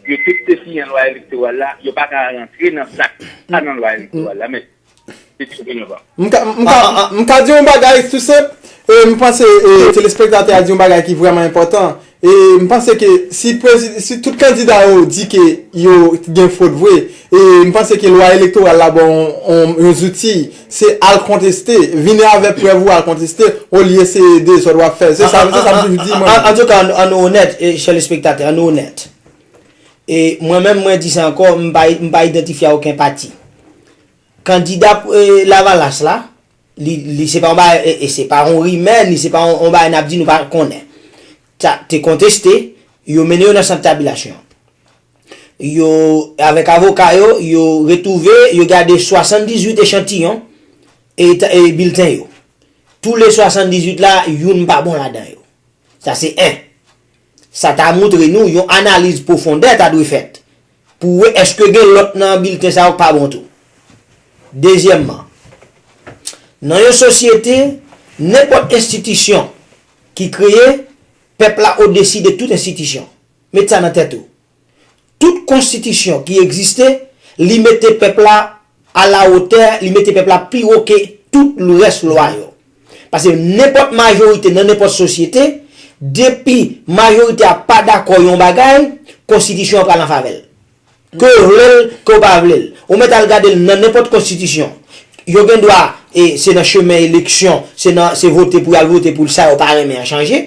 yo tout te siyen lwa elektoral la, yo pa ka rantre nan sa k pa nan lwa elektoral la. Men, se ti opinyon pa m. M ka, m ka, m ka di yon bagay tou senp. E m panse, e, telespektatè a di yon bagay ki vrèman enpòtan. E m panse ke si prezi-, si tout kandida yo di ke yo gen fòt vre, e m panse ke lwa elektoral la ba w yon, yon, yon zouti, se al konteste, vini avèk prèv ou al konteste, olye se dezòd w ap fè. Se sa, se sa m toujou di, mwen. An, an, antouka, an, an nou onèt, e, chè lespektatè, an nou onèt. E mwen menm, mwen di sa ankò, m pa, m pa idantifye a okenn pati. Kandida, e, Lavalas la, li, li se pa yon bagay, e, e se pa yon rimè, ni se pa yon, yon bagay n ap di nou pa konnen. Sa te konteste, yo mennen yo nan sant tabilasyon. Yo, avèk avoka yo, yo retwouve, yo gade swasanndizuit echantiyon e, e bilten yo. Tou le swasanndizuit la, youn pa bon ladan yo. Sa se en. Sa ta montre nou yon analiz pwofondè ta dwe fèt pou wè èske gen lòt nan bilten sa yo k pa bon tou. Dezyèmman, nan yon sosyete, nenpòt enstitisyon ki kreye, pèp la odesi de tout enstitisyon. Met sa nan tèt ou. Tout konstitisyon ki egziste, li mete pèp la alawotè, li mete pèp la pi wo ke tout rès lwa yo. Paske nenpòt majorite nan nenpòt sosyete, depi majorite a pa dakò yon bagay, konstitisyon an pral an favè l. Ke w vle l, ke w pa vle l. Ou mèt al gade l nan nenpòt konstitisyon. Yo gen dwa, e se nan chemen eleksyon, se nan, se vote pou y al vote pou sa yo pa renmen an chanje.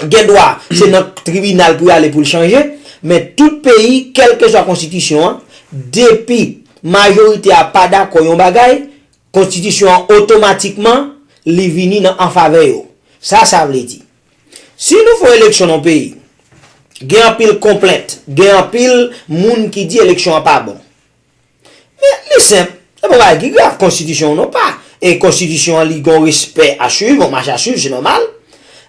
Gen dwa, se nan tribinal pou y ale pou l chanje, men tout peyi, kèlkeswa konstitisyon an, depi majorite a pa dakò yon bagay, konstitisyon an otomatikman, li vini nan an favè yo. Sa sa vle di? Si nou fè yon eleksyon nan yon peyi, gen anpil konplent, gen anpil moun ki di eleksyon an pa bon. Men, li senp. Se pa yon bagay ki grav, konstitisyon ou non pa. E konstitisyon an, li gen yon respè a swiv, yon mach a swiv, se nòmal.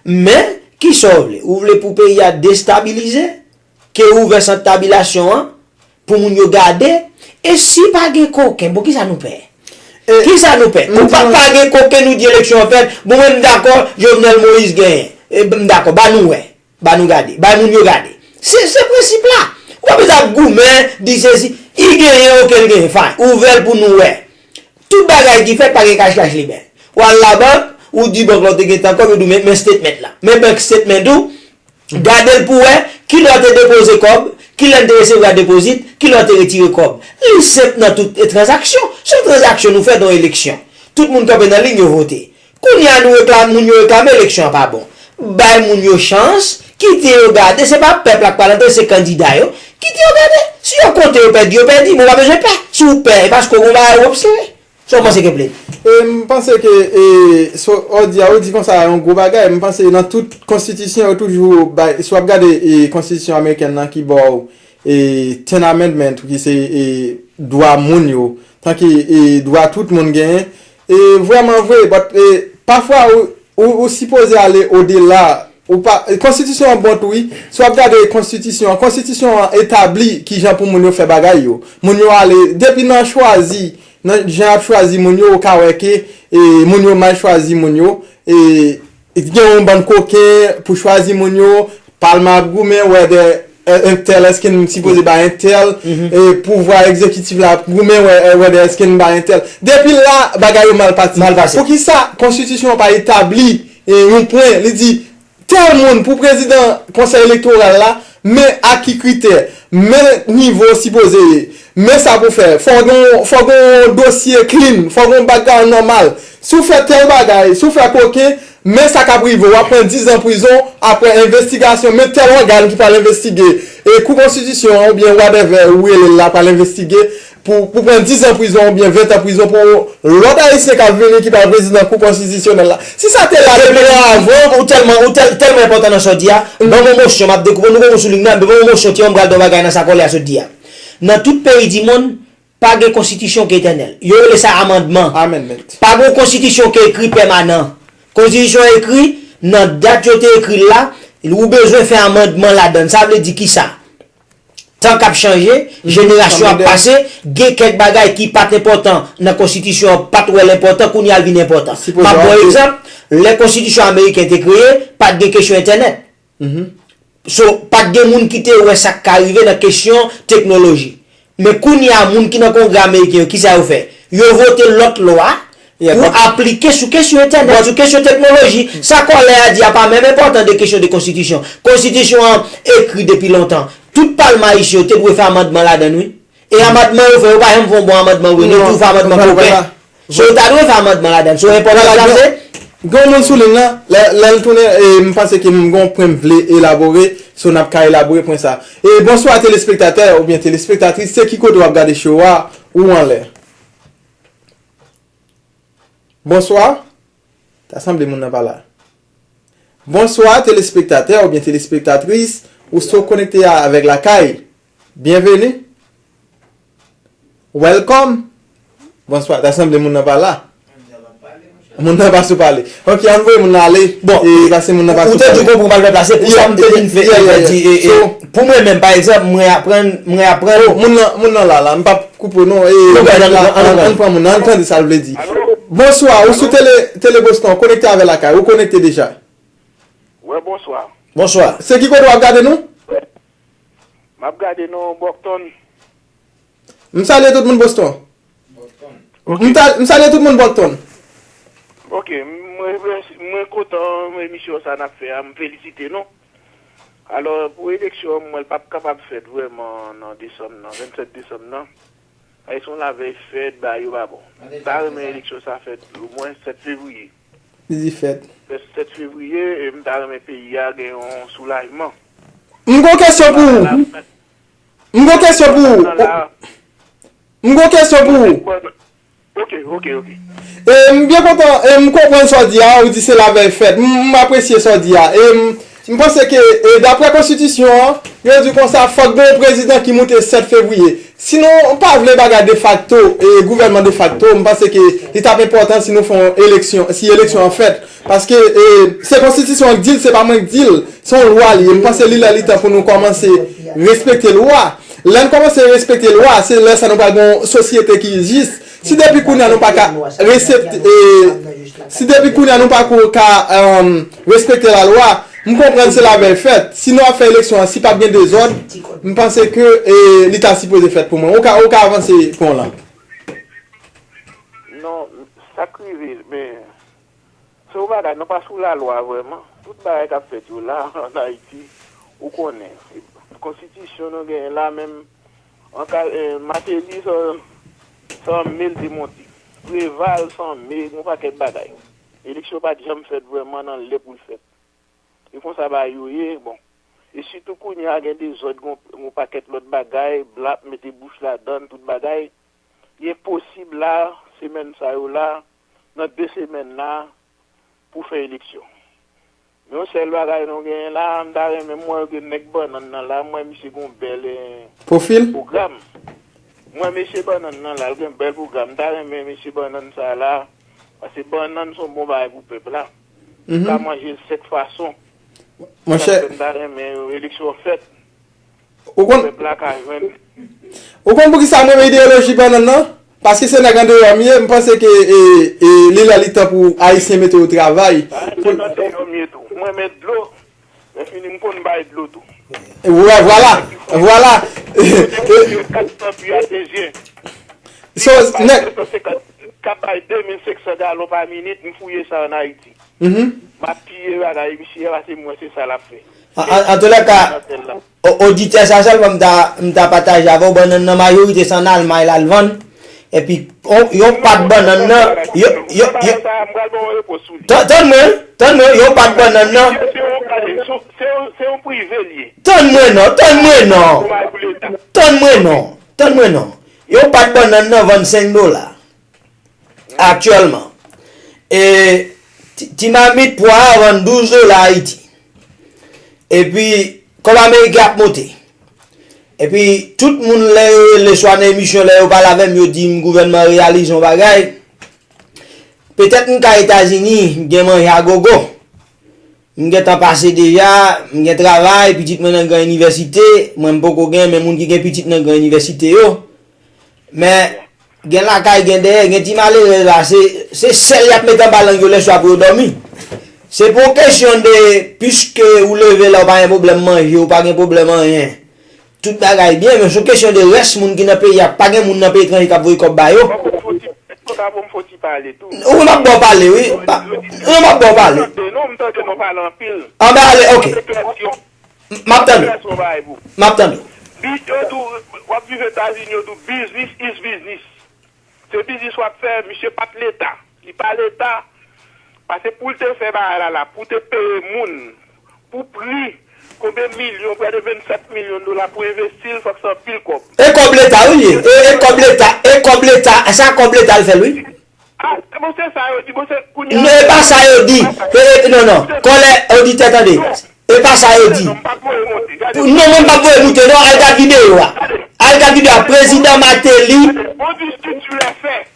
Men, kisa w vle? Ou vle pou peyi a destabilize? Ke ou ouvè sant tabilasyon an, pou moun yo gade? E si pa gen koken, bon, kisa nou pè? Kisa nou pè? Ou pa, pa gen koken, nou di eleksyon an fèt. Bon, mwen, m dakò, Jovenel Moïse genyen. E, m dakò, ba nou wè. Ba nou gade. Bay moun yo gade. Se, se prensip la. Ou pa bezwen ap goumen, di sesi, i genyen, oke, l genyen, fine. Ouvè l pou nou wè. Tout bagay ki fèt, pa gen kach kach li men. W al labank, ou di bank la w te gentan kòb, yo di w men, men statement la. Men bank statement ou, gade l pou wè, kilè w te depoze kòb, kilè n te resevwa depozit, kilè w te retire kòb. Li senp nan tout tranzaksyon. Se yon tranzaksyon nou fè nan yon eleksyon. Tout moun kanpe nan liy yo vote. Kounye a nou reklame, moun yo reklame eleksyon an pa bon. Bay moun yo chans, kite yo gade, se pa pèp la k pral antre, se kandida yo. Kite yo gade. Si yo konte yo pèdi, yo pèdi, men w pa bezwen pè. Si w pè, e paske w gon bagay ou obsere. Sa w panse, Keplen? E, m panse ke, e, so, Odi a, ou di konsa yon gwo bagay. M panse nan tout konstitisyon, yo toujou bay, si w ap gade, e, konstitisyon amerikèn nan ki ba w, e, Ten Amendment, ki se, e, dwa moun yo, tanke, e, dwa tout moun genyen. E, vrèman vre, but, e, pafwa, ou, ou, ou sipoze ale odela. Ou pa, konstitisyon an bon tou, wi. Si w ap gade konstitisyon an, konstitisyon an etabli kijan pou moun yo fè bagay yo. Moun yo ale, depi nan chwazi, nan jan y ap chwazi moun yo, ou ka wè ke, e, moun yo mal chwazi moun yo. E, gen yon bann koken pou chwazi moun yo, palman ap goumen, whether, e, entèl, èske n sipoze bay entèl, e, pouvwa egzekitif la ap goumen, wè, e, whether èske n bay entèl. Depi la, bagay yo mal pati. Mal pase. Poukisa konstitisyon an pa etabli, e, yon pwen, li di, tèl moun pou prezidan konsèy elektoral la, men ak ki kritè, men nivo w sipoze ye, men sa pou fè, fò w gen, fò w gen yon dosye clean, fò w gen yon background nòmal. Si w fè tèl bagay, si w fè koken, men sa k ap rive w, w ap pran dizan prizon, aprè envestigasyon, men tèl ògàn ki pral envestige, e kou konstitisyon an oubyen whatever ou rele l la pral envestige, pou, pou pran dizan prizon oubyen ventan prizon pou lòt Ayisyen k ap vini ki pral prezidan kou konstitisyonèl la. Si sa te la depi avan. Ou tèlman, ou tèl, tèlman enpòtan nan sa w di a. Ban m yon mosyon, m ap dekoupe, nou gon moun sou liy nan, ban m yon mosyon, ti, m pral di yon bagay nan sa kòlè a sot di a. Nan tout peyi di monn, pa gen konstitisyon ki etènèl. Yo rele sa amandman. Amendment. Pa gen yon konstitisyon ki ekri pèmanan. Konstitisyon ekri nan dat yo te ekri l la, ou bezwen fè amandman ladan l. Sa vle di kisa? Tan k ap chanje, jenerasyon ap pase, gen kèk bagay ki pa t enpòtan nan konstitisyon an, pa t wè l enpòtan, kounye a l vin enpòtan. M ap ba w egzanp, lè konstitisyon ameriken te kreye, pa t gen kesyon entènèt. So, pa t gen moun ki te wè sa k ka rive nan kesyon teknoloji. Men kounye a, moun ki nan Kongrè ameriken yo, kisa yo fè? Yo vote lòt lwa pou aplike sou kesyon entènèt, sou kesyon teknoloji. Sa kòlè a di a pa menm enpòtan de kesyon de konstitisyon. Konstitisyon an ekri depi lontan. Tout palman ayisyen yo te dwe fè amandman ladan l, wi. E amandman yo fè, yo pa janm fè yon bon amandman, wi. Yo toujou fè amandman koken. So, yo ta dwe fè amandman ladan l. So, enpòtan sa se. Gen yon moun sou liy nan, lè, lè l tounen, e, m panse ke m gen yon pwen m vle elabore, so n ap ka elabore pwen sa. E, bonswa, telespektatè oubyen telespektatris, se ki kote w ap gade show a, ou anlè? Bonswa. Ta sanble moun nan pa la. Bonswa, telespektatè oubyen telespektatris, ou so konekte a avèk Lakay. Byenveni. Welcome. Bonswa, ta sanble moun nan pa la. Moun nan pa sou pale. Ok, ann voye moun nan ale. Bon, e, pase moun nan pa sou pale. Ou te di w konprann pral fè plase, pou sa m te vin fè, yeah, yeah, yeah, di, e, e, so, pou mwen menm, pa egzanp, mwen aprann, mwen aprann. Oh, moun nan, moun nan la, la, m p ap koupe w non. E, ann pran moun nan, ann tande sa l vle di. Alo? Bonswa, ou sou tele, tele Boston, konekte avè Lakay, ou konekte deja. Wè, bonswa. Bonswa. Se ki kote w ap gade nou? M ap gade nou Boston. M salye tout moun Boston. Ok. M ta-, m salye tout moun Boston. Ok, mwen, mwen, mwen kontan emisyon sa n ap fè a, m felisite nou. Alò, pou eleksyon an, m wè l p ap kapab fèt vrèman nan desanm nan, vennsèt desanm nan. Paske se yon lavèy fèt, bagay yo pa bon. M ta renmen eleksyon sa fèt omwen sèt fevriye. Li di fèt. Fèt sèt fevriye, e m ta renmen peyi a gen yon soulajman. M gon kesyon pou ou. M gon kesyon pou ou. M gon kesyon pou ou. Ok, ok, ok. E, m byen kontan, e, m konprann sa w di a, ou di se lavèy fèt. M, m apresye sa w di a. E, m, m panse ke, e, daprè konstitisyon an, yo di konsa, fòk gen yon prezidan ki moute sèt fevriye. Si nou pa vle bagay defakto, e, gouvènman defakto, m panse ke li t ap enpòtan si nou fè yon eleksyon, si eleksyon an fèt. Paske, e, se konstitisyon an k di l, se pa mwen k di l. Se yon lwa li ye. M panse li lè li tan pou nou kòmanse respekte lwa. Lè n kòmanse respekte lwa, se lè sa nou pral gen yon sosyete ki jis. Si depi kounye a nou pa ka resepte, e, si depi kounye a nou pa ko ka, um, respekte lalwa, M konprann se lavèy fèt. Si nou ap fè eleksyon an, si p ap gen dezòd, m panse ke e, li ta sipoze fèt pou mwen. Ou ka, ou ka avanse pwen w lan. Non, sa k rive, men se yon bagay, nou pa sou lalwa vrèman. Tout bagay k ap fèt yo la, ann Ayiti, ou konnen. Konstitisyon nou genyen la, menm an ka, eh, Mateli, se, se an me l te monte. Preval, se an me, yon pakèt bagay. Eleksyon pa t janm fèt vrèman nan lè pou l fèt. E konsa bagay yo ye, bon. E sitou kounye a gen dezòd, gon, gon pakèt lòt bagay, blan ap mete bouch ladann, tout bagay. Li enposib la, semèn sa yo la, nan de semèn la, pou fè eleksyon. Men yon sèl bagay nou genyen la, m ta renmen m wè gen nèg bannann nan la, m wè misye gon bèl eh, Pwofil? Pwogram. M wè mesye bannann nan la, l gen bèl pwogram. M ta renmen mesye bannann sa la, paske bannann se yon bon bagay pou pèp la. Ou ka manje l sèt fason. Sa k fè m ta renmen eleksyon fèt. Pou pèp la ka jwenn. Ou konn poukisa m renmen ideyoloji bannann nan? Paske se nèg andeyò m ye, m panse ke e, e, li lè li tan pou Ayisyen mete yo travay. Pou... Nèg andeyò m ye tou. M renmen dlo. Lè fini m konn bay dlo tou. Wè, vwala, vwala. Kote yo kat san pye atezyen. So, nèg. K ap bay de mil senk san galon pa minit, m fouye sa ann Ayiti. M ap tiye bagay, misye pase m wè se sa l ap fè. An, an, antoulèka, o- oditè sa sèlman m ta, m ta pataje avè w, bannann nan majorite se ann Almay l al vann. Epi, on- yon pat bannann nan, yo, yo, yo, tann mwen, tann mwen, yon pat bannann nan, se yon prive l ye. Tann mwen non, tann mwen non, tann mwen non, tann mwen non. Yon pat bannann nan vann senk dola. Aktyèlman, e, ti, ti mamit pwa a vann douz dola Ayiti. Epi, kòb ameriken ap monte. Epi, tout moun lè yo rele swa nan emisyon, lè yo pale avè m, yo di m gouvènman an reyalize yon bagay. Petèt m ka Etazini, m gen manje a gogo. M gentan pase deja, m gen travay, pitit mwen nan gran inivèsite, mwen m poko gen, men moun ki gen pitit nan gran inivèsite yo. Men, gen lakay, gen dèyè, gen ti malerèz la, se, se sèl y ap met anba lang yo lèswa pou yo dòmi. Se pa yon kesyon de, piske ou leve la, ou pa gen pwoblèm manje, ou pa gen pwoblèm anyen. Tout bagay byen, men se yon kesyon de rès moun ki nan peyi a, pa gen moun nan peyi etranje k ap voye kòb ba yo. Èske w ka ban m fon ti pale tou? Wi, m ap ba w pale, wi. Non, m ap ba w pale. Non, m tande nou pale anpil. Anba ale, ok. M ap tande w. M ap tande w. Bi, yo di w, w ap viv Etazini, yo di w business is business. Se biznis w ap fè, misye pa t Leta. Li pa Leta. Paske pou l te fè bagay la la, pou te peye moun, pou pri, konbyen milyon, prè de vennsèt milyon dola pou envesti l, fòk se anpil kòb. E kòb Leta wi l ye. E, e kòb Leta, e kòb Leta, sa kòb Leta l fè l wi. Ah, bon, se sa yo di, bon, se kounye a. Non, e pa sa yo di. E, e, non, non. Kòlè, oditè, tande. E pa sa yo di. Non, mwen m p ap voye moute non, al gad videyo a. Al gad videyo a, Prezidan Martelly. On discute sur les faits.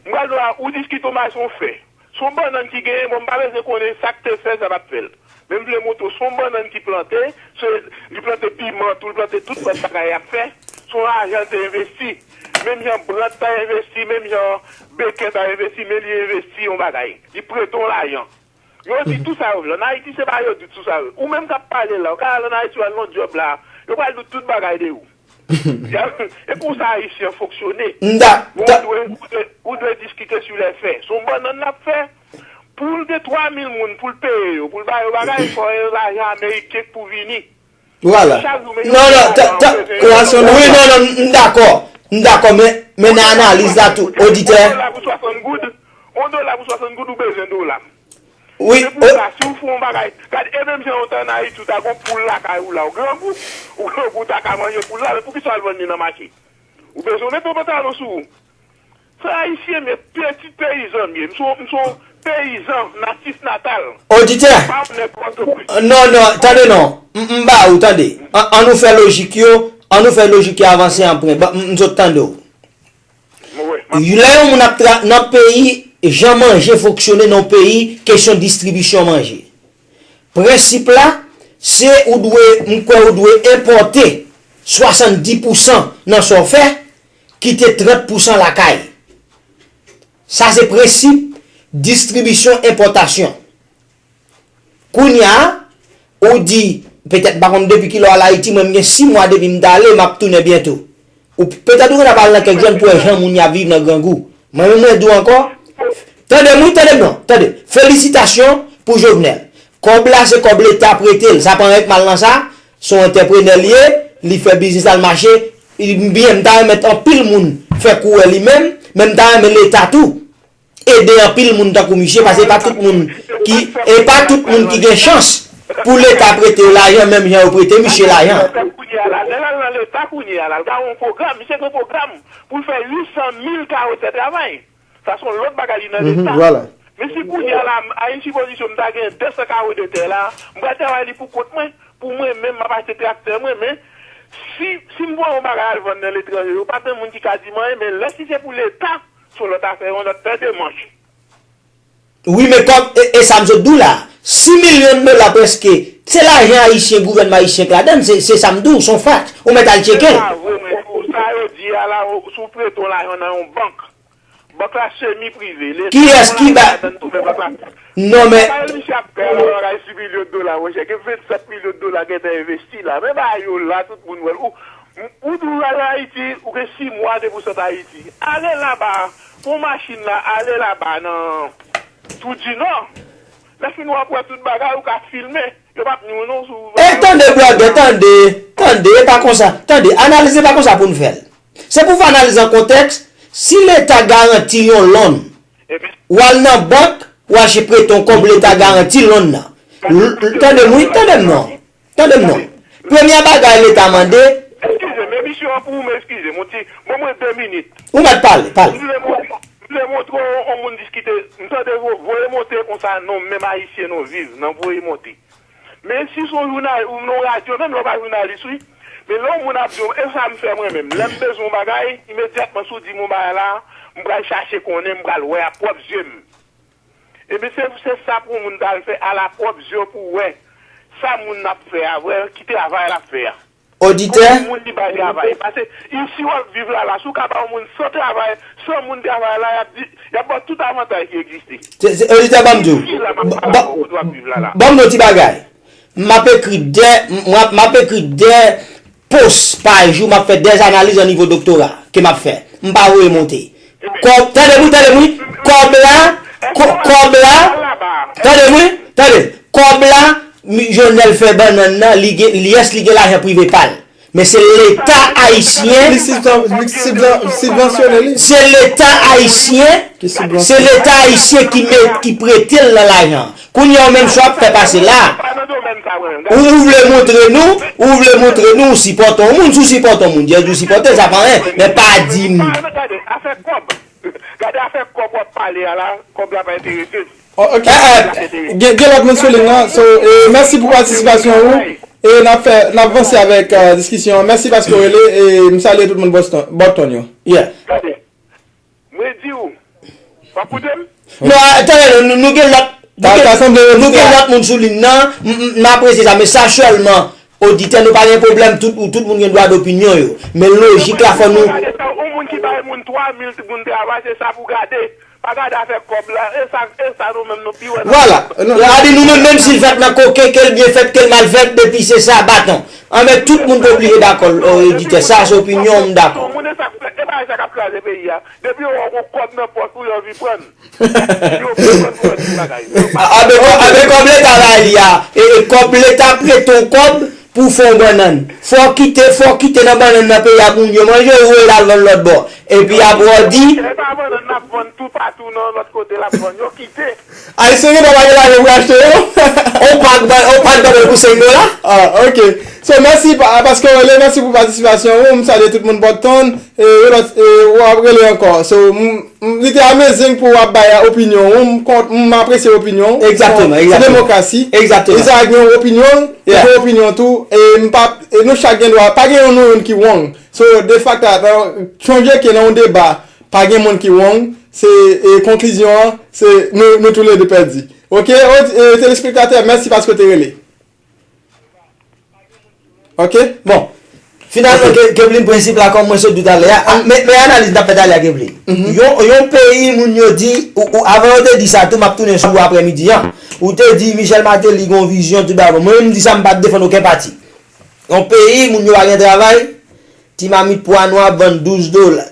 M pral di w, ou diskite, on bay se yon fè. Se yon bannann ki genyen, bon, m pa bezwen konnen sa k te fè, sa pa t fè l. Men m vle montre w, se yon bannann ki plante, se, li plante piman tou, li plante tout sòt bagay y ap fè. Se yon lajan l te envesti. Menm jan Brant ta envesti, menm jan Beken ta envesti, men li envesti yon bagay. Li prete yon lajan. Yo di tou sa yo vle. Ann Ayiti, se pa yo di tou sa yo. Ou menm k ap pale la, ou ka al ann Ayiti, w al nan djòb la, yo pral di w tout bagay de ou. E konsa Ayisyen an fonksyone. Ou dwe, ou dwe, ou dwe diskite sou lè fè. Se yon bannann l ap fè. Pou l gen twa mil moun, pou l peye yo, pou l ba yo bagay, fò e lajan ameriken k pou vini. Vwala. Non, non, ta, ta, wi, non, non, m dakò. M dakò, men, men nan analiz la tou, oditè. On dola pou swasant goud, on dola pou swasant goud, ou bezwen dola. Wi. Se pou sa, si w fè yon bagay, gade, e menm jan yon tan ann Ayiti, ou ta gon poul lakay ou la, ou grangou, ou grangou, ou ta ka manje poul la, men poukisa w al vann li nan mache? Ou bezwen mete yon pantalon sou ou. Se Ayisyen m ye, pitit peyizan m ye. M se yon, m se yon peyizan natif natal. Oditè. M pa yon nèg pòtoprens. Non, non, tande non. M, m ba ou, tande. An, ann nou fè lojik yo, ann nou fè lojik yo avanse an pwen. Ban, m, m sot tande w. Lè yon moun ap tra, nan peyi, jan manje fonksyone nan yon peyi, kesyon distribisyon manje. Prensip la, se ou dwe, m kwè ou dwe enpòte swasanndis pousan nan sa w fè, kite trant pousan lakay. Sa se prensip distribisyon enpòtasyon. Kounye a, Ou di, petèt m pa konn depi kilè w al Ayiti, mwen m gen sis mwa depi m t ale, m ap tounen byento. Ou petèt ou gentan pral nan kèk zòn pou wè jan moun y ap viv nan grangou. Mwen menm mwen di w ankò, tande m wi, tande m non, tande. Felisitasyon pou Jovenel. Kòb la se kòb Leta prete l, sa pa anyen k mal nan sa, se yon antreprenè l ye, li fè biznis la l mache, byen, m ta renmen anpil moun fè kou wè li menm, men m ta renmen Leta tou ede anpil moun tankou misye, paske e pa tout moun ki, e pa tout moun ki gen chans pou Leta prete yo lajan, menm jan yo prete misye lajan. Lè l al nan Leta kounye a la, l ka yon pwogram, misye gen pwogram pou l fè uit san mil kawo tè travay. Sa se yon lòt bagay li nan Leta. Men si kounye a la, a yon sipozisyon m ta gen de san kawo de tè la, m pral travay li pou kont mwen, pou mwen menm, m ap achte traktè mwen, men si, si m voye yon bagay al vann nan letranje, yo pa t gen moun ki ka di m anyen, men lè si se pou Leta, se yon lòt afè, yon lòt pè de manch. Wi, men kòb, e, e sa m sot di w la, sis milyon dola prèske, se lajan ayisyen, gouvènman ayisyen k ladann, se, se sa m di w, se yon fakt. Ou mèt al tcheke l. Se pa vre, men, pou sa yo di a la, si w prete yon lajan nan yon bank, bank la semi prive. Leta kiyès ki ba ladann tou, men bank la. Non, men pa misye ap fè yon bagay sis milyon dola, monchè, gen vennsèt milyon dola gentan envesti la. Men bagay yo la, tout moun wè l. Ou, ou di w al Ayiti, ou gen sis mwa depi w sot Ayiti. Ale laba, pran machin la, ale laba nan Tou di non. Lè fini w ap wè tout bagay, ou ka filme. Yo p ap ni w non sou. E tande, blògè, tande, tande, e pa konsa, tande, analiz e pa konsa pou n fè l. Se pou w fè analiz an kontèks, si Leta garanti yon lòn, w al nan bank, w al chèche prete yon kòb Leta garanti lòn nan. L- l- Tande m wi, tande m non. Tande m non. Premye bagay Leta mande. Eskize m, emisyon an pou ou, men eskize m, yon ti, ban mwen de minit. Ou mèt pale, pale. M vle montre, m vle montre w yon moun diskite, m tande yo voye monte konsa, non, menm ayisyen nou viv nan voye monte. Men si se yon jounal, ou nan radyo, menm lè w pa jounalis, wi. Men lè yon moun ap di w, e sa m fè mwen menm. Lè m bezwen yon bagay, imedyatman si w di m yon bagay la, m pral chache konnen, m pral wè a pwòp zye m. Ebyen, se, se sa pou moun ta al fè a la pwòp zye w pou w wè sa moun nan ap fè a, wè ki travay l ap fè a. Oditè. Konbyen moun li bay travay? Paske isi w ap viv la la, si w ka ba yon moun san travay, san moun travay la, y ap di, y ap ba w tout avantaj ki egziste. Se, se, oditè, ban m di w. Isi la, m ap pale avè w kote w ap viv la la. Ban m di w ti bagay. M ap ekri de, m ap, m ap ekri de post pa jou, m ap fè de analiz an nivo doktora ke m ap fè. M pa voye monte. Kòb, tande m wi, tande m wi. Kòb la, kò- kòb la, tande m wi, tande. Kòb la, mi- Jovenel fè bannann nan, li gen, li, yes, li gen lajan prive pa l. Men se Leta ayisyen. Li sibvan- li sibvan- sibvansyone li. Se Leta ayisyen. Ki sibvansyone. Se Leta ayisyen ki met, ki prete l nan lajan. Kounye a, ou menm sa w ap fè pase la. Ou, ou vle montre nou, ou vle montre nou ou sipòte yon moun, si w sipòte yon moun, jis di w sipòte l, sa pa anyen, men pa di m. Gade, afè kòb. Gade afè kòb w ap pale a la, kòb la pa enterese l. Oh, ok. Eh, eh, gen, gen lòt moun sou liy nan, so, eh, mèsi pou patisipasyon ou. E n ap fè, n ap vanse avèk, eh, diskisyon an. Mèsi paske w rele, e m salye tout moun Boston, Boston yo. Yeah. Gade. Mwen di w, w ap koute m? Non, a, tande, nou, nou, nou gen lòt, nou gen, nou gen lòt moun sou liy nan, m, m, m apresye sa, men sa sèlman, oditè, nou pa gen pwoblèm, tout, tout moun gen dwa dopinyon yo. Men lojik la, fò nou. Yon moun ki bay moun twa mil moun travay, se sa pou gade. Pa gade afè kòb la, e sa, e sa nou menm nou pi wè nan. Vwala. Sa di nou menm, menm si l fèt nan koken, ke l byen fèt, ke l mal fèt, depi se sa, baton. Anben, tout moun pa oblije dakò, oditè, sa se opinyon m, m dakò. Moun e sa k fè, e bagay sa k ap kraze peyi a. Depi yo wè w gon kòb nan pòch ou, yo anvi pran l. Yo pran l pou fè tout bagay. Anben, kò- anben, kòb Leta bay li a, e, e kòb Leta prete w kòb pou w fè yon bannann. Fò w kite, fò w kite nan bannann nan peyi a pou moun yo manje, ou voye l al vann lòt bò. Epi apre w di. E pa bannann n ap vann toupatou nan lòt kote l ap vann. Yo kite. Ayisyen gen dwa pa gen lajan pou achte yo. On pak, on pak bannann pou senk dola. Ah, ok. So, mèsi pa- paske w rele, mèsi pou patisipasyon ou. M salye tout moun Boston. E, e lòt, e, w ap rele ankò. So, m, m, li te amazing pou w ap bay opinyon ou. M kont- m apresye opinyon ou. Egzakteman, egzakteman. Se demokrasi. Egzakteman. Isaac gen yon opinyon, m gen opinyon tou. E m pa- e nou chak gen dwa, pa gen yon nou youn ki wrong. So, de facto, chonje ke nan yon deba, pa gen moun ki wrong. Se, e, konklizyon an, se nou, nou toulede pèdi. Ok, e, telespektatè, mèsi paske w te rele. Ok, bon. Finalman, Ke- Kevlin, prensip la, kòm mwen sot di w talè a, a, men, men analiz n t ap fè talè a, Kevlin. Yon, yon peyi, moun yo di, ou, ou, avan yo te di sa tou, m ap tounen sou ou aprè midi an. Ou te di Michel Martelly gon vizyon, tout bagay. Mwen menm, m di sa, m pa t defann okenn pati. Yon peyi, moun yo pa gen travay, ti mamit pwa nwa ap vann douz dola.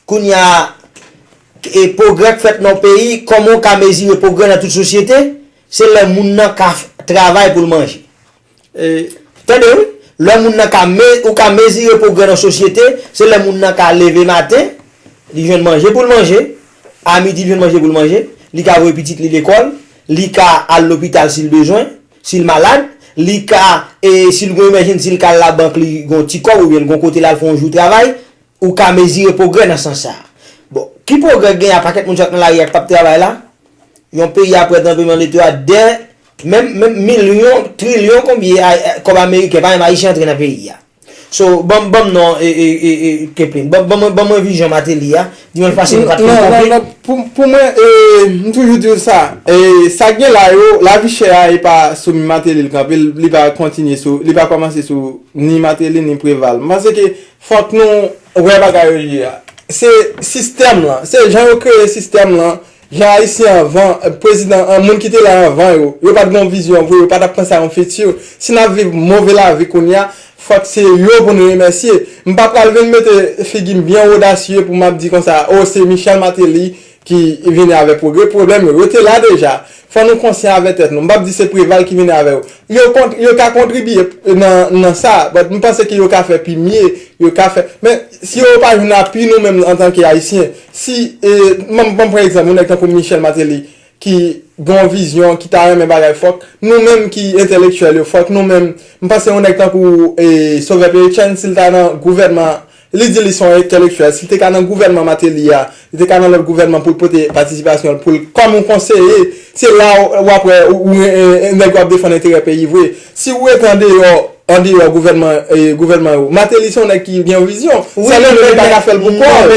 Kounye a, e pwogrè k fèt nan yon peyi, kòman w ka mezire pwogrè nan tout sosyete? Se lè moun nan ka f- travay pou l manje. E, tande wi, lè moun nan ka me, ou ka mezire pwogrè nan sosyete, se lè moun nan ka leve maten, li jwenn manje pou l manje, a midi li jwenn manje pou l manje, li ka voye pitit li lekòl, li ka al lopital si l bezwen, si l malad, li ka, e, si l gon emèjensi, li ka al labank, li gon ti kòb oubyen l gon kote l al fè yon jou travay, ou ka mezire pwogrè nan sans sa a. Bon, ki pwogrè k genyen a pakèt moun sot nan lari a k p ap travay la? Yon peyi apre tranblemanntè a, dè, menm, menm milyon, trilyon konbyen a- a- kòb ameriken, pa menm ayisyen antre nan peyi a. So, ban m, ban m non, e, e, e, e, Keplin, ban, ban mwen, ban mwen vizyon Martelly a, dimanch pase nou pa t fin konprann. Non, non, non, pou, pou mwen, e, m toujou di w sa, e, sa k gen la yo, lavi chè a, e pa sou Martelly l kanpe, li pa kontinye sou, li pa kòmanse sou ni Martelly ni Preval. M panse ke fòk nou wè bagay yo ye a. Se sistèm lan, se jan yo kreye sistèm lan, jan Ayisyen anvan, prezidan, moun ki te la anvan yo, yo pa t gen yon vizyon vre, yo pa t ap panse a yon fiti. Si n ap viv move lavi kounye a, fòk se yo pou nou remèsye. M pa pral vin mete figi m byen odasye pou m ap di konsa, o, se Michel Martelly ki vini avèk pwogrè. Pwoblèm yo, yo te la deja. Fò nou konsyan avèk tèt nou. M p ap di se Preval ki vini avè yo. Yo kont- yo ka kontribye nan, nan sa, but m panse ke yo ka fè pi mye, yo ka fè, men si yo pa jwenn apui nou menm antanke Ayisyen, si, e, m, m pran egzanp, yon nèg tankou Michel Martelly, ki gen yon vizyon, ki ta renmen bagay, fòk nou menm ki entèlektyèl yo, fòk nou menm, m panse yon nèg tankou, e, Sauveur Pierre Etienne, si l ta nan gouvènman, li di li se yon entèlektyèl, si l te ka nan gouvènman Martelly a, li te ka nan lòt gouvènman pou l pote patisipasyon l, pou l, kòm yon konseye, se la w, w ap wè, ou, ou, e, e, nèg yo ap defann enterè peyi vre. Si w rete andeyò, andeyò gouvènman, e, gouvènman yo, Martelly se yon nèg ki gen yon vizyon. Wi, sèl Bondye pa ka fè l pou kò l.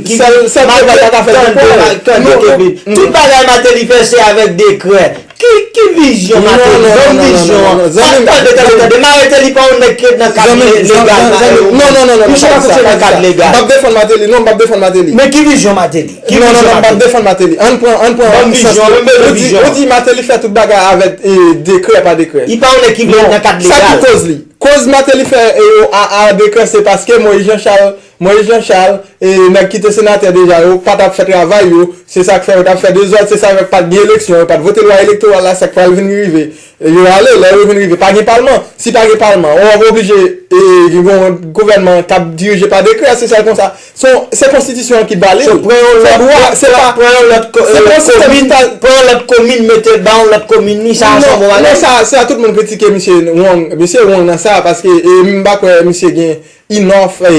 Sèl, sèl Bondye pa ka fè l pou kò l. Tande, tande, Kevin. Tout bagay Martelly fè, se avèk dekrè. Ki, ki vizyon Martelly? Ban m vizyon an. Tande, tande, tande. M arete li pa yon nèg ki ret nan kad legal la. Non, non, non, non, non, pa di sa, pa di sa. M p ap defann Martelly, non, m p ap defann Martelly. Men ki vizyon Martelly? Ki vizyon Martelly? Non, non, non, m p ap defann Martelly. Ann pran, ann pran yon sans. Ban m vizyon an, ban m vizyon an. Ou di, ou di Martelly fè tout bagay avèk, e, dekrè pa dekrè. Li pa yon nèg ki vle ret nan kad legal. Sa ki koz li? Koz Martelly fè, e, yo a, a dekrè, se paske Moïse Jean Charles, Moïse Jean Charles, e, nèg ki te senatè deja yo, pa t ap fè travay yo, se sa k fè yo t ap fè dezòd, se sa k fè pa t gen eleksyon, yo pa t vote lwa elektoral la, sa k pral vin rive. E, yo ale, lè yo vin rive, pa gen palman. Si pa gen palman, w ap oblije, e, gen yon gouvènman k ap dirije pa dekrè, se sèl konsa. Se, se konstitisyon an ki ba li l. So, pran yon lòt, pran, pran yon lòt ko- se pa yon sistèm ki ta- pran yon lòt komin, mete l ba yon lòt komin, li, sa a se yon bon bagay? Non, sa, sa tout moun kritike misye Wong, misye Wong nan sa, paske, e, m pa kwè misye gen enough, e,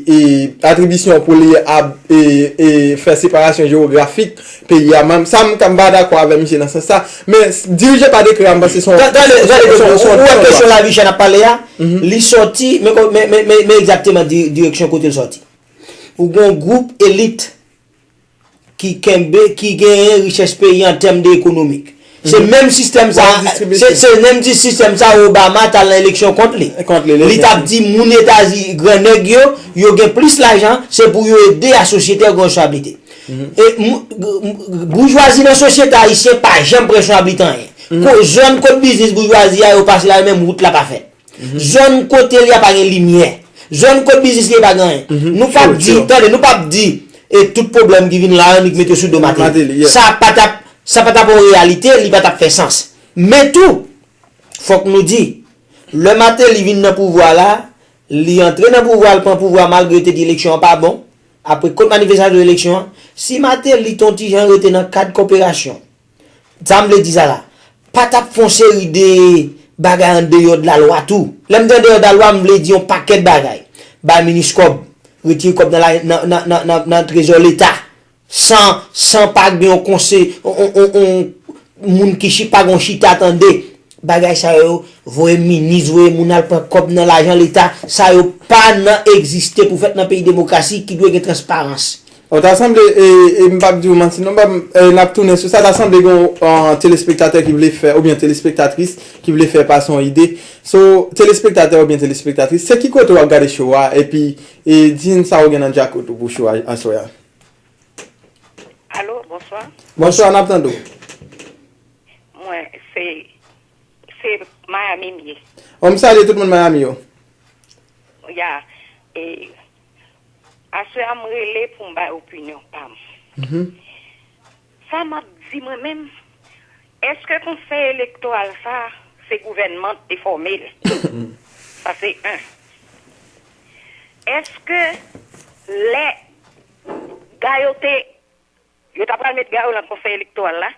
e, atribisyon pou li ab- e, e, fè separasyon jewografik peyi a. Sa m, m pa dakò avè misye nan sans sa. Men, dirije pa dekrè a, m panse se yon, tande, tande, ou wè kesyon lavi chè n ap pale a, li sòti, men, men, men, men, men egzakteman di- direksyon kote l sòti. Ou gen yon gwoup elit ki kenbe, ki genyen richès peyi an tèm de ekonomik. Se menm sistèm sa, se, se menm ti sistèm sa Obama t al nan eleksyon kont li. Li t ap di moun Etazini, gran nèg yo, yo gen plis lajan, se pou yo ede a sosyete yo gen responsablite. E, m- m- boujwazi nan sosyete ayisyen pa janm pran responsablite anyen. Ko- zòn kot biznis boujwazi a yo pase la, menm wout la pa fèt. Zòn kote li a pa gen limyè. Zòn kot biznis li pa gen anyen. Nou p ap di, tande, nou p ap di, e tout pwoblèm ki vin la yo, nou k mete yo sou do Martelly. Sa pa t ap, sa pa t ap yon reyalite, li pa t ap fè sans. Men tou, fòk nou di, lè Martelly vin nan pouvwa la, li antre nan pouvwa, l pran pouvwa malgre yo te di eleksyon an pa bon. Apre kot manifestasyon eleksyon an, si Martelly t on ti jan rete nan kad koperasyon, sa m vle di sa la, pa t ap fè yon seri de bagay andeyò de lalwa tou. Lè m di andeyò de lalwa, m vle di yon pakèt bagay. Bay minis kòb, retire kòb nan la, nan, nan, nan, nan, nan trezò leta. San, san pa gen yon konse, yon, yon, yon, yon moun ki chi- pa gen yon chita tande. Bagay sa yo, voye minis, voye moun al pran kòb nan lajan leta, sa yo pa nan egziste pou fèt nan peyi demokrasi ki dwe gen transparans. Bon, ta sanble, e, e m p ap di w manti non, m p ap, e, n ap tounen sou sa, ta sanble gen yon, yon telespektatè ki vle fè, oubyen telespektatris ki vle fè pase yon ide. So, telespektatè oubyen telespektatris, se ki kote w ap gade show a, epi, e, di n sa w gen nan djakot ou pou show a aswè a. Alo, bonswa. Bonswa, n ap tande w. Mwen, se, se Miami m ye. Bon, m salye tout moun Miami yo. Ya, e, aswè a m rele pou m bay opinyon pa m. Mhm. Sa m ap di mwen menm, èske konsèy elektoral sa, se gouvènman k te fòme l? Sa se en. Èske lè Gayo te, yo ta pral met Gayo nan konsèy elektoral la,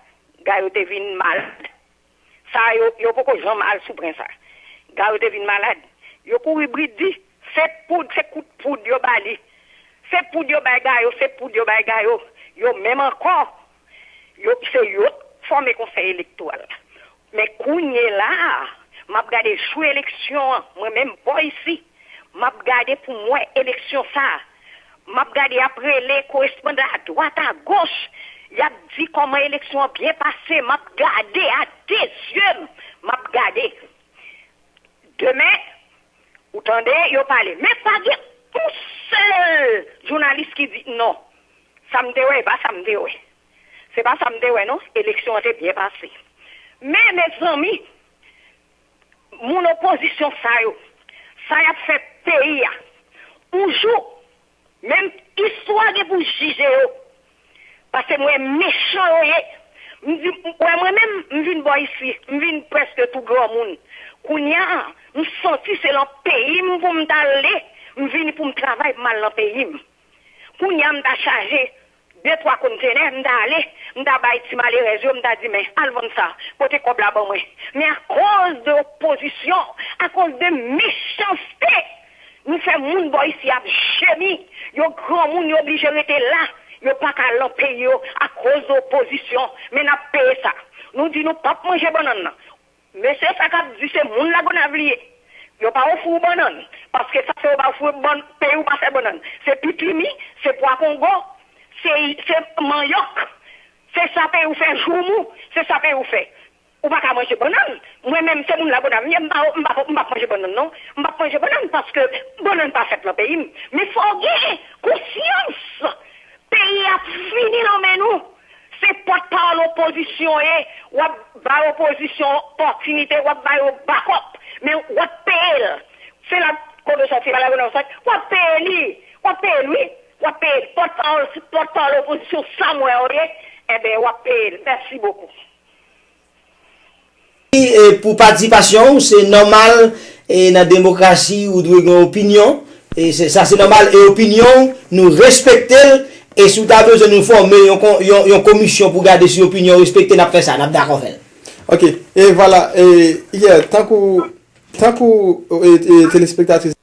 Gayo te vin malad? Sa yo, yo poko janm al sou pwen sa. Gayo te vin malad. Yo kouri bri di, se poud, se kout poud yo ba li. Se poud yo bay Gayo, se poud yo bay Gayo. Yo menm ankò, yo, se yo k fòme konsèy elektoral la. Men kounye la a, m ap gade jou eleksyon an, mwen menm bò isi, m ap gade pou m wè eleksyon sa a. M ap gade, y ap rele korespondan adwat agoch. Y ap di kòman eleksyon an byen pase. M ap gade a de zye m. M ap gade. Demen, ou tande yo pale. Men pa gen yon sèl jounalis ki di non. Sa m te wè, e pa sa m te wè. Se pa sa m te wè, non. Eleksyon an te byen pase. Men, mezanmi, moun opozisyon sa yo, sa y ap fè peyi a. Yon jou, menm istwa gen pou jije yo. Paske m wè mechan yo ye. M di, m wè mwen menm, m vin bò isi, m vin prèske tou granmoun. Kounye a, m santi se lan peyi m pou m t ale, m vini pou m travay, pou m al lan peyi m. Kounye a, m ta chaje de twa kontenè, m ta ale, m ta bay ti malerèz yo, m ta di, men, al vann sa, pote kòb la ban mwen. Men akoz de opozisyon, akoz de mechanste, nou fè moun bò isi ap jemi. Yo granmoun, yo oblije rete la. Yo pa ka al lan peyi yo akoz de opozisyon. Men n ap peye sa. Nou di nou p ap manje bannann nan. Mesye sa k ap di se moun Lagonav li ye. Yo pa ofri w bannann. Paske sa fè yo pa ofri w bann, peyi w pa fè bannann. Se pipimi, se pwa kongo, se, se manyòk. Se sa peyi w fè, joumou, se sa peyi w fè. Ou pa ka manje bannann. Mwen menm, se moun Lagonav m ye, m pa, m pa, m p ap manje bannann non. M p ap manje bannann paske bannann pa fèt lan peyi m. Men fò w gen konsyans. Peyi a ap fini nan men nou. Se pòtpawòl opozisyon w ye. W ap bay opozisyon opòtinite, w ap ba yo bakòp. Men w ap peye l. Se la kote w sòti, pa la kote w sòti. W ap peye li. W ap peye l, wi. W ap peye l. Pòtpawòl, pòtpawòl opozisyon sa m wè w ye, enben, w ap peye l. Mèsi bokou. E pou patisipasyon w, se nòmal, e nan demokrasi, ou dwe gen opinyon. E se, sa se nòmal, e opinyon w, nou respekte l. E si w ta bezwen nou fòme yon, kon- yon, yon komisyon pou gade si opinyon w respekte, n ap fè sa, n ap dakò fè l. Ok, e vwala, e, yeah, tankou, tankou, e, e, telespektatris.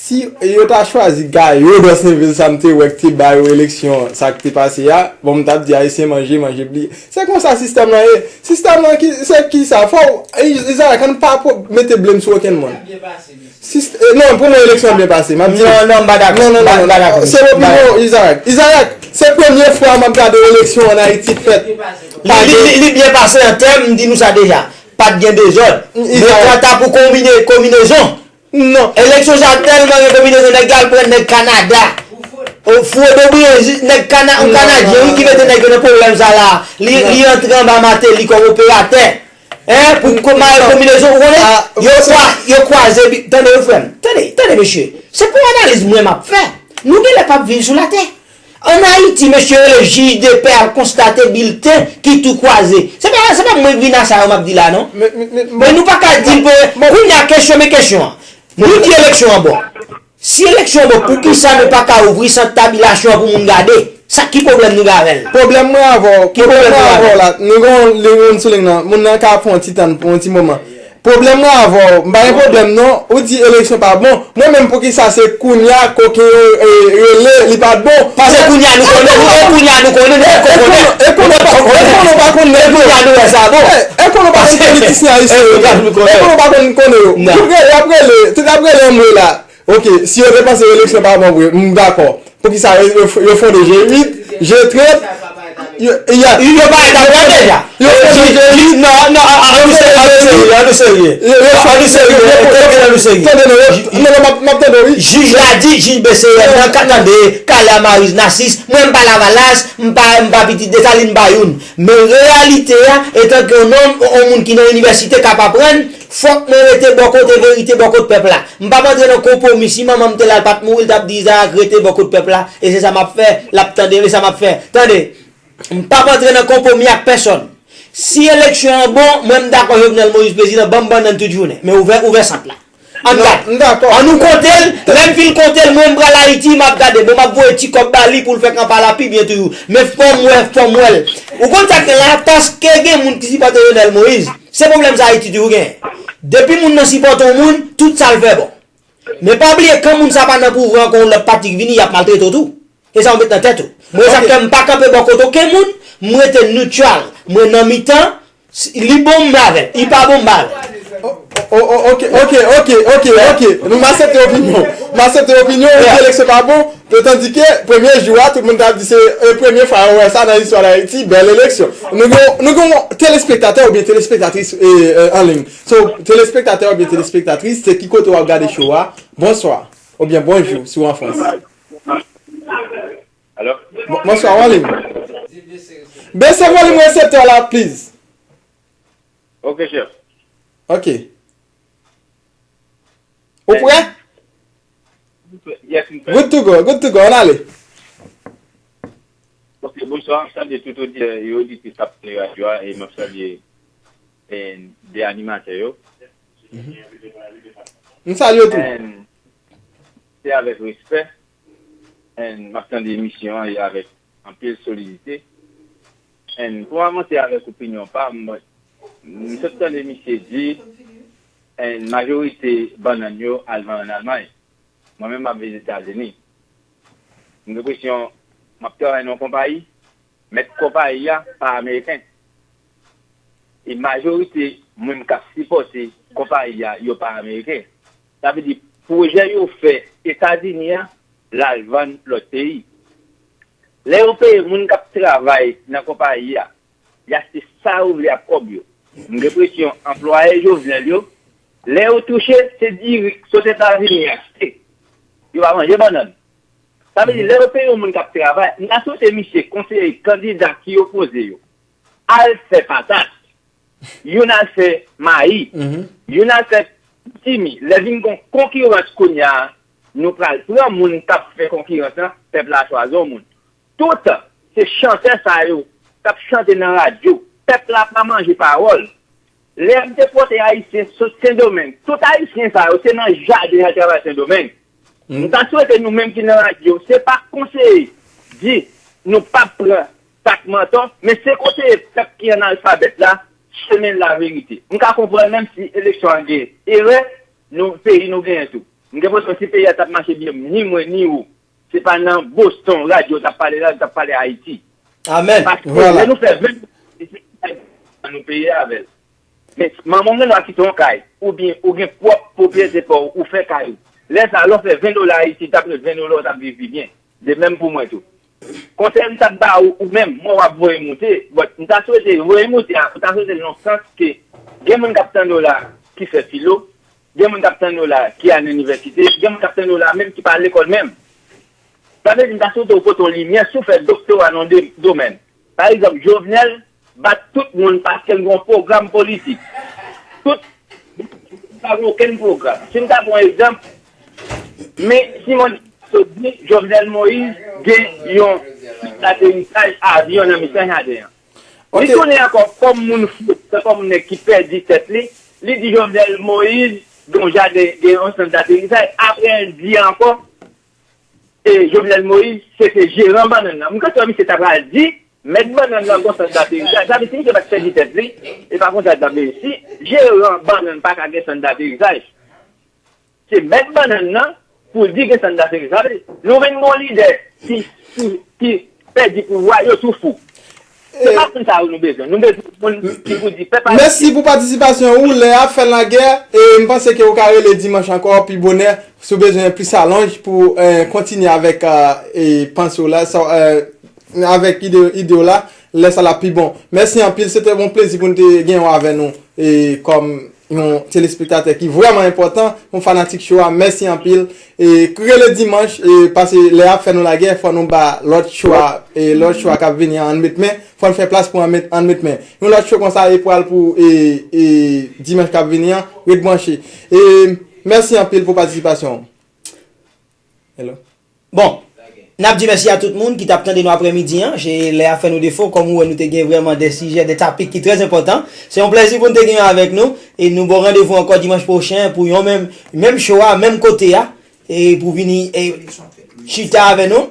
Si yo ta chwazi Gayo Dòsenvil sa m te wè k te ba yo eleksyon sa k te pase a, bon, m t ap di Ayisyen manje, manje bliye. Se konsa sistèm lan ye. Sistèm lan ki, se ki sa? Fò w, Izarak, ann pa mete blame sou okenn moun. Sist- eh, non, pou mwen eleksyon an byen pase. M ap di. Non, non, m pa dakò. Non, non, non, non. Se opinyon Izarak. Izarak, se premye fwa m ap gade yon eleksyon ann Ayiti fèt. Li, li, li, li byen pase an tèm, m di nou sa deja. Pa t gen dezòd. Men kanta pou konbine, konbinezon, non. Eleksyon sa tèlman gen konbinezon, nèg yo al pran nèg Kanada. Frodo Brezil, nèg Kana-, yon Kanadyen, wi, ki mete nèg yo nan pwoblèm sa la. Li, li antre anba Martelly kòm operatè. Hein, pou kòm konbinezon, ou konnen, yo kwa-, yo kwaze, tande, wi, frè m. Tande, tande, mesye. Se pou analiz mwen m ap fè. Nou genlè p ap viv sou latè. Ann Ayiti, mesye yo rele jij de pè al konstate bilten ki tou kwaze. Se pa, se pa mwen k vin a sa yo m ap di la, non. Men nou pa ka di l pou, kounye a kesyon, men kesyon an. Nou di eleksyon an bon. Si eleksyon an bon, poukisa nou pa ka ouvri sant tabilasyon an pou moun gade? Sa, ki pwoblèm nou gen avè l? Pwoblèm mwen avè w, pwoblèm mwen avè w la, nou gen yon, li yon sou liy nan, moun nan ka pran yon ti tan, yon ti moman. Pwoblèm mwen avè w, m pa gen pwoblèm non. Ou di eleksyon pa bon. Mwen menm poukisa se kounya koken yo, e, rele, li pa t bon. Paske kounya nou konnen, nou, e kounya nou konnen, nou poko konnen. E konnen pa, e konnen pa konnen. E kounya nou wè sa bon. E, e konnen pa konnen politisyen ayisyen yo. E konnen pa konnen konnen yo. Tout rele, y ap rele, tout ap rele anmwe la. Ok, si yo te panse eleksyon pa bon vre, m dakò. Poukisa yo, yo, yo fonde G uit, G trant, yo, yo, yo pa eta pran deja. Yo fonde G uit. Non, non, an, an nou serye, an nou serye, an nou serye. Yo, yo, an nou serye, yo, yo, an nou serye. Tande non, yo, non, non, m ap, m ap tande, wi. Jij la di, jij B C M nan, ka tande, Carla Marie Narcisse, mwen m pa Lavalas, m pa, m pa pitit Desalin, m pa youn. Men reyalite a, etanke yon nonm, yon moun ki nan inivèsite k ap aprann, fòk mwen rete bò kote verite, bò kot pèp la. M p ap antre nan konpwomi. Si manman m te la, l pa t mouri, l t ap di Izarak rete bò kot pèp la, e se sa m ap fè, l ap tande, e sa m ap fè. Tande, m p ap antre nan konpwomi ak pèsòn. Si eleksyon an bon, mwen m dakò Jovenel Moïse prezidan, ban m bannann tout jounen. Men ouvè, ouvè sant la. Ann gad. Ann nou konte l, lè m fin konte l, mwen m pral Ayiti, m ap gade. Bon, m ap voye ti kòb ba li pou l fè kanpay la pi byen toujou. Men fò m wè, fò m wè l. Ou konn sa k gen la? Paske gen moun ki sipòte Jovenel Moïse. Se pwoblèm sa Ayiti toujou genyen. Depi moun nan sipòte yon moun, tout sa l fè bon. Men pa bliye, kan moun sa pa nan pouvwa ankò, yon lòt pati k vini, y ap maltrete w tou. E sa w met nan tèt ou. Mwen, sa k fè m pa kanpe bò kote okenn moun, m rete neutral. Mwen nan mitan, s- li bon, m avè l. Li pa bon, m pa avè l. O- o- o- Ok, ok, ok, ok, ok. Nou m aksepte opinyon. M aksepte opinyon, ou di eleksyon pa bon. Tandike, premye jou a, tout moun t ap di se e premye fwa yo wè sa nan istwa Dayiti, bèl eleksyon. Nou gen, nou gen yon telespektatè oubyen telespektatris e, e, an liy. So, telespektatè oubyen telespektatris, se ki kote w ap gade show a? Bonswa, oubyen bonjou, si w an Frans. Alo? Bon- Bonswa, w an liy. Bese volim reseptè la, please. Ok, chef. Ok. Ou prè? Yes, m prè. Good to go, good to go, ann ale. Ok, bonswa, m salye tout oditè e oditris k ap tande radyo a, e m ap salye e, de animatè yo. M salye w tou. And se avèk respè and m ap tande emisyon an e avèk anpil solidite. And pou m avanse avèk opinyon pa m, m sot tande misye di and majorite bannann yo al vann ann Almay. Mwen menm m ap viv Etazini. M gen enpresyon m ap travay nan yon konpayi, mèt konpayi a pa ameriken. E majorite moun k ap sipòte konpayi a, yo pa ameriken. Sa vle di, pwojè yo fè Etazini a, l al vann lòt peyi. Lè yo peye moun k ap travay nan konpayi a, y achte sa yo vle ak kòb yo. M gen enpresyon anplwaye Jovenel yo, lè yo touche, se diri k sot Etazini achte. Yo pa manje bannann. Sa vle di, lè yo peye yon moun k ap travay, m ta swete misye konseye kandida ki opoze yo al fè patat, youn al fè mayi, youn al fè timi. Lè vin gon konkirans kounye a, nou pral pran moun k ap fè konkirans lan, pèp la chwazi yon moun. Toutan, se chantè sa yo k ap chante nan radyo, pèp la pa manje pawòl. Lè m te pote Ayisyen sot Sendomeng, tout Ayisyen sa yo se nan jaden y al travay Sendomeng. M ta swete nou menm ki nan radyo, se pa konseye di nou p ap pran tak mantò, men se konseye pèp ki analfabèt la chemen laverite. M ka konprann menm si eleksyon an gen erè, nou, peyi nou genyen tou. M gen enpresyon si peyi a t ap mache byen, ni mwen ni ou, se pa nan Boston radyo t ap pale la, t ap pale Ayiti. Amèn. Paske lè nou fè ven, se nou peye avè l. Men manman w gen dwa kite yon kay, oubyen ou gen pwòp pwopriyete pa w, ou fè kay ou. Lè sa a, lè w fè ven dola Ayiti, t ap ret ven dola, w t ap viv pi byen. De menm pou mwen tou. Konsèy m t ap ba ou, ou menm, mwen w ap voye moute, but m ta swete voye moute a, ou ta swete l nan sans ke gen moun k ap tande w la ki fè filo, gen moun k ap tande w la ki al nan inivèsite, gen moun k ap tande w la menm ki pa al lekòl menm. Sa vle di, m ta swete w pote yon limyè si w fè doktora nan de- domèn. Pa egzanp, Jovenel bat tout moun paske l gen yon pwogram politik. Tout, pa gen okenn pwogram. Si m ta pran yon egzanp, men Simon sot di Jovenel Moïse gen yon pis daterisaj avyon nan mitan jaden an. Li tounen ankò kòm moun fou, tankou moun nèg ki pèdi tèt li, li di Jovenel Moïse gen yon jaden, gen yon sant daterisaj. Apre l di ankò, e Jovenel Moïse se te jeran bannann nan. M kwè misye ta pral di mèt bannann nan gon sant daterisaj. Sa vle di si misye pa t pèdi tèt li, e pa konsa l t ap ye. Si jeran bannann pa ka gen sant daterisaj, se mèt bannann nan pou l di gen sant daterisaj. Nou vin gon lidè ki, ki, ki pèdi pouvwa, yo tou fou. Se pa moun sa yo nou bezwen. Nou bezwen moun ki pou di, pèp Ayisyen. Mèsi pou patisipasyon ou. Lè a ap fè lagè, e m panse ke ou ka rele dimanch ankò pi bonè si w bezwen plis alonj pou, eh, kontinye avèk, eh, e panse w la, sa, eh, avèk ide, ide w la, lè sa l ap pi bon. Mèsi anpil, se te yon plezi pou n te gen w avè nou, e kòm yon telespektatè ki vrèman enpòtan, yon fanatik show a, mèsi anpil. E rele dimanch, e pase lè y ap fè nou lagè, fò nou ba lòt show a, e lòt show a k ap vini an, ann met men, fò n fè plas pou ann met, ann met men. Yon lòt show konsa, e pral pou, e, e dimanch k ap vini an, ret branche. E mèsi anpil pou patisipasyon w. Hello. Bon, n ap di mèsi a tout moun ki t ap tande nou aprèmidi an. Se lè a fè nou defo, kòm ou wè, nou te gen vrèman de sijè, de tapik ki trè enpòtan. Se yon plèzi pou n te gen yo avèk nou. E nou ba w randevou ankò dimanch pwochen pou yon menm, menm show a, menm kote a. E pou vini, e, chita avè nou.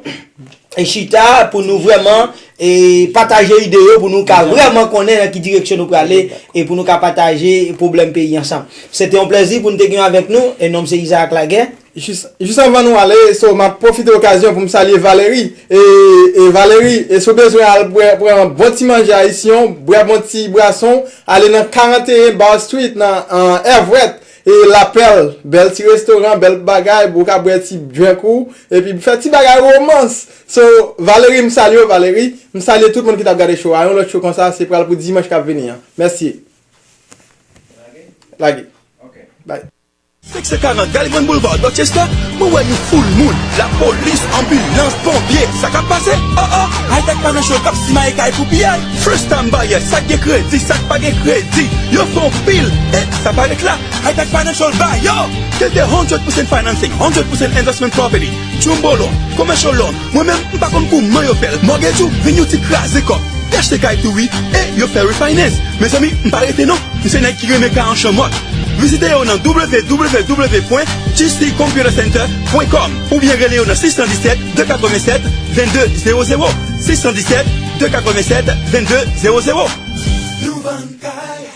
E chita pou nou vrèman, e, pataje ide yo, pou nou ka vrèman konnen nan ki direksyon nou prale, e pou nou ka pataje pwoblèm peyi ansanm. Se te yon plèzi pou n te gen yo avèk nou. E non m se Isaac Laguerre. Jis, jis anvan nou ale, so, m ap pwofite okazyon pou m salye Valery. E, e Valery, e si w bezwen al bwè, bwè yon bon ti manje ayisyen, bwè bon ti bwason, ale nan karanteyen Bar Street, nan, an, Everett, e Lapèl. Bèl ti restoran, bèl bagay, ou ka bwè ti drink ou, epi fè ti bagay romans. So, Valery, m salye w, Valery. M salye tout moun ki t ap gade show a. Yon lòt show konsa, se pral pou dimanch k ap vini an. Mèsi. Lage. Bye. Senk san karant Gallivan Boulevard, Dorchester, mwen wè nou foul moun. Lapolis, anbilans, ponpye, sa k ap pase? Oh, oh, Hightech Financial k ap simaye kay pou piyay. First time buyer, sa k gen kredi, sa k pa gen kredi. Yo fè yon pil, e sa pa ret la. Hightech Financial ba yo. Ke l te hundred percent financing, hundred percent investment property, jumbo loan, commercial loan. Mwen menm, m pa konn kouman yo fè l. Mortgage ou vin yon ti kraze kòb. Te achte kay tou wi, e yo fè refinance. Mezanmi, m pa rete non. M se nèg ki renmen kay an chanmòt. Vizite yo nan w w w pwen g c computer center pwen com oubyen rele yo nan sis san disèt, de katrèvensèt, vennde zewo zewo. Sis san disèt, de katrèvensèt, vennde zewo zewo. Nou vann kay.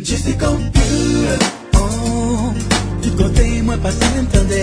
G C Computer. Oh, tout kote mwen pase, m tande.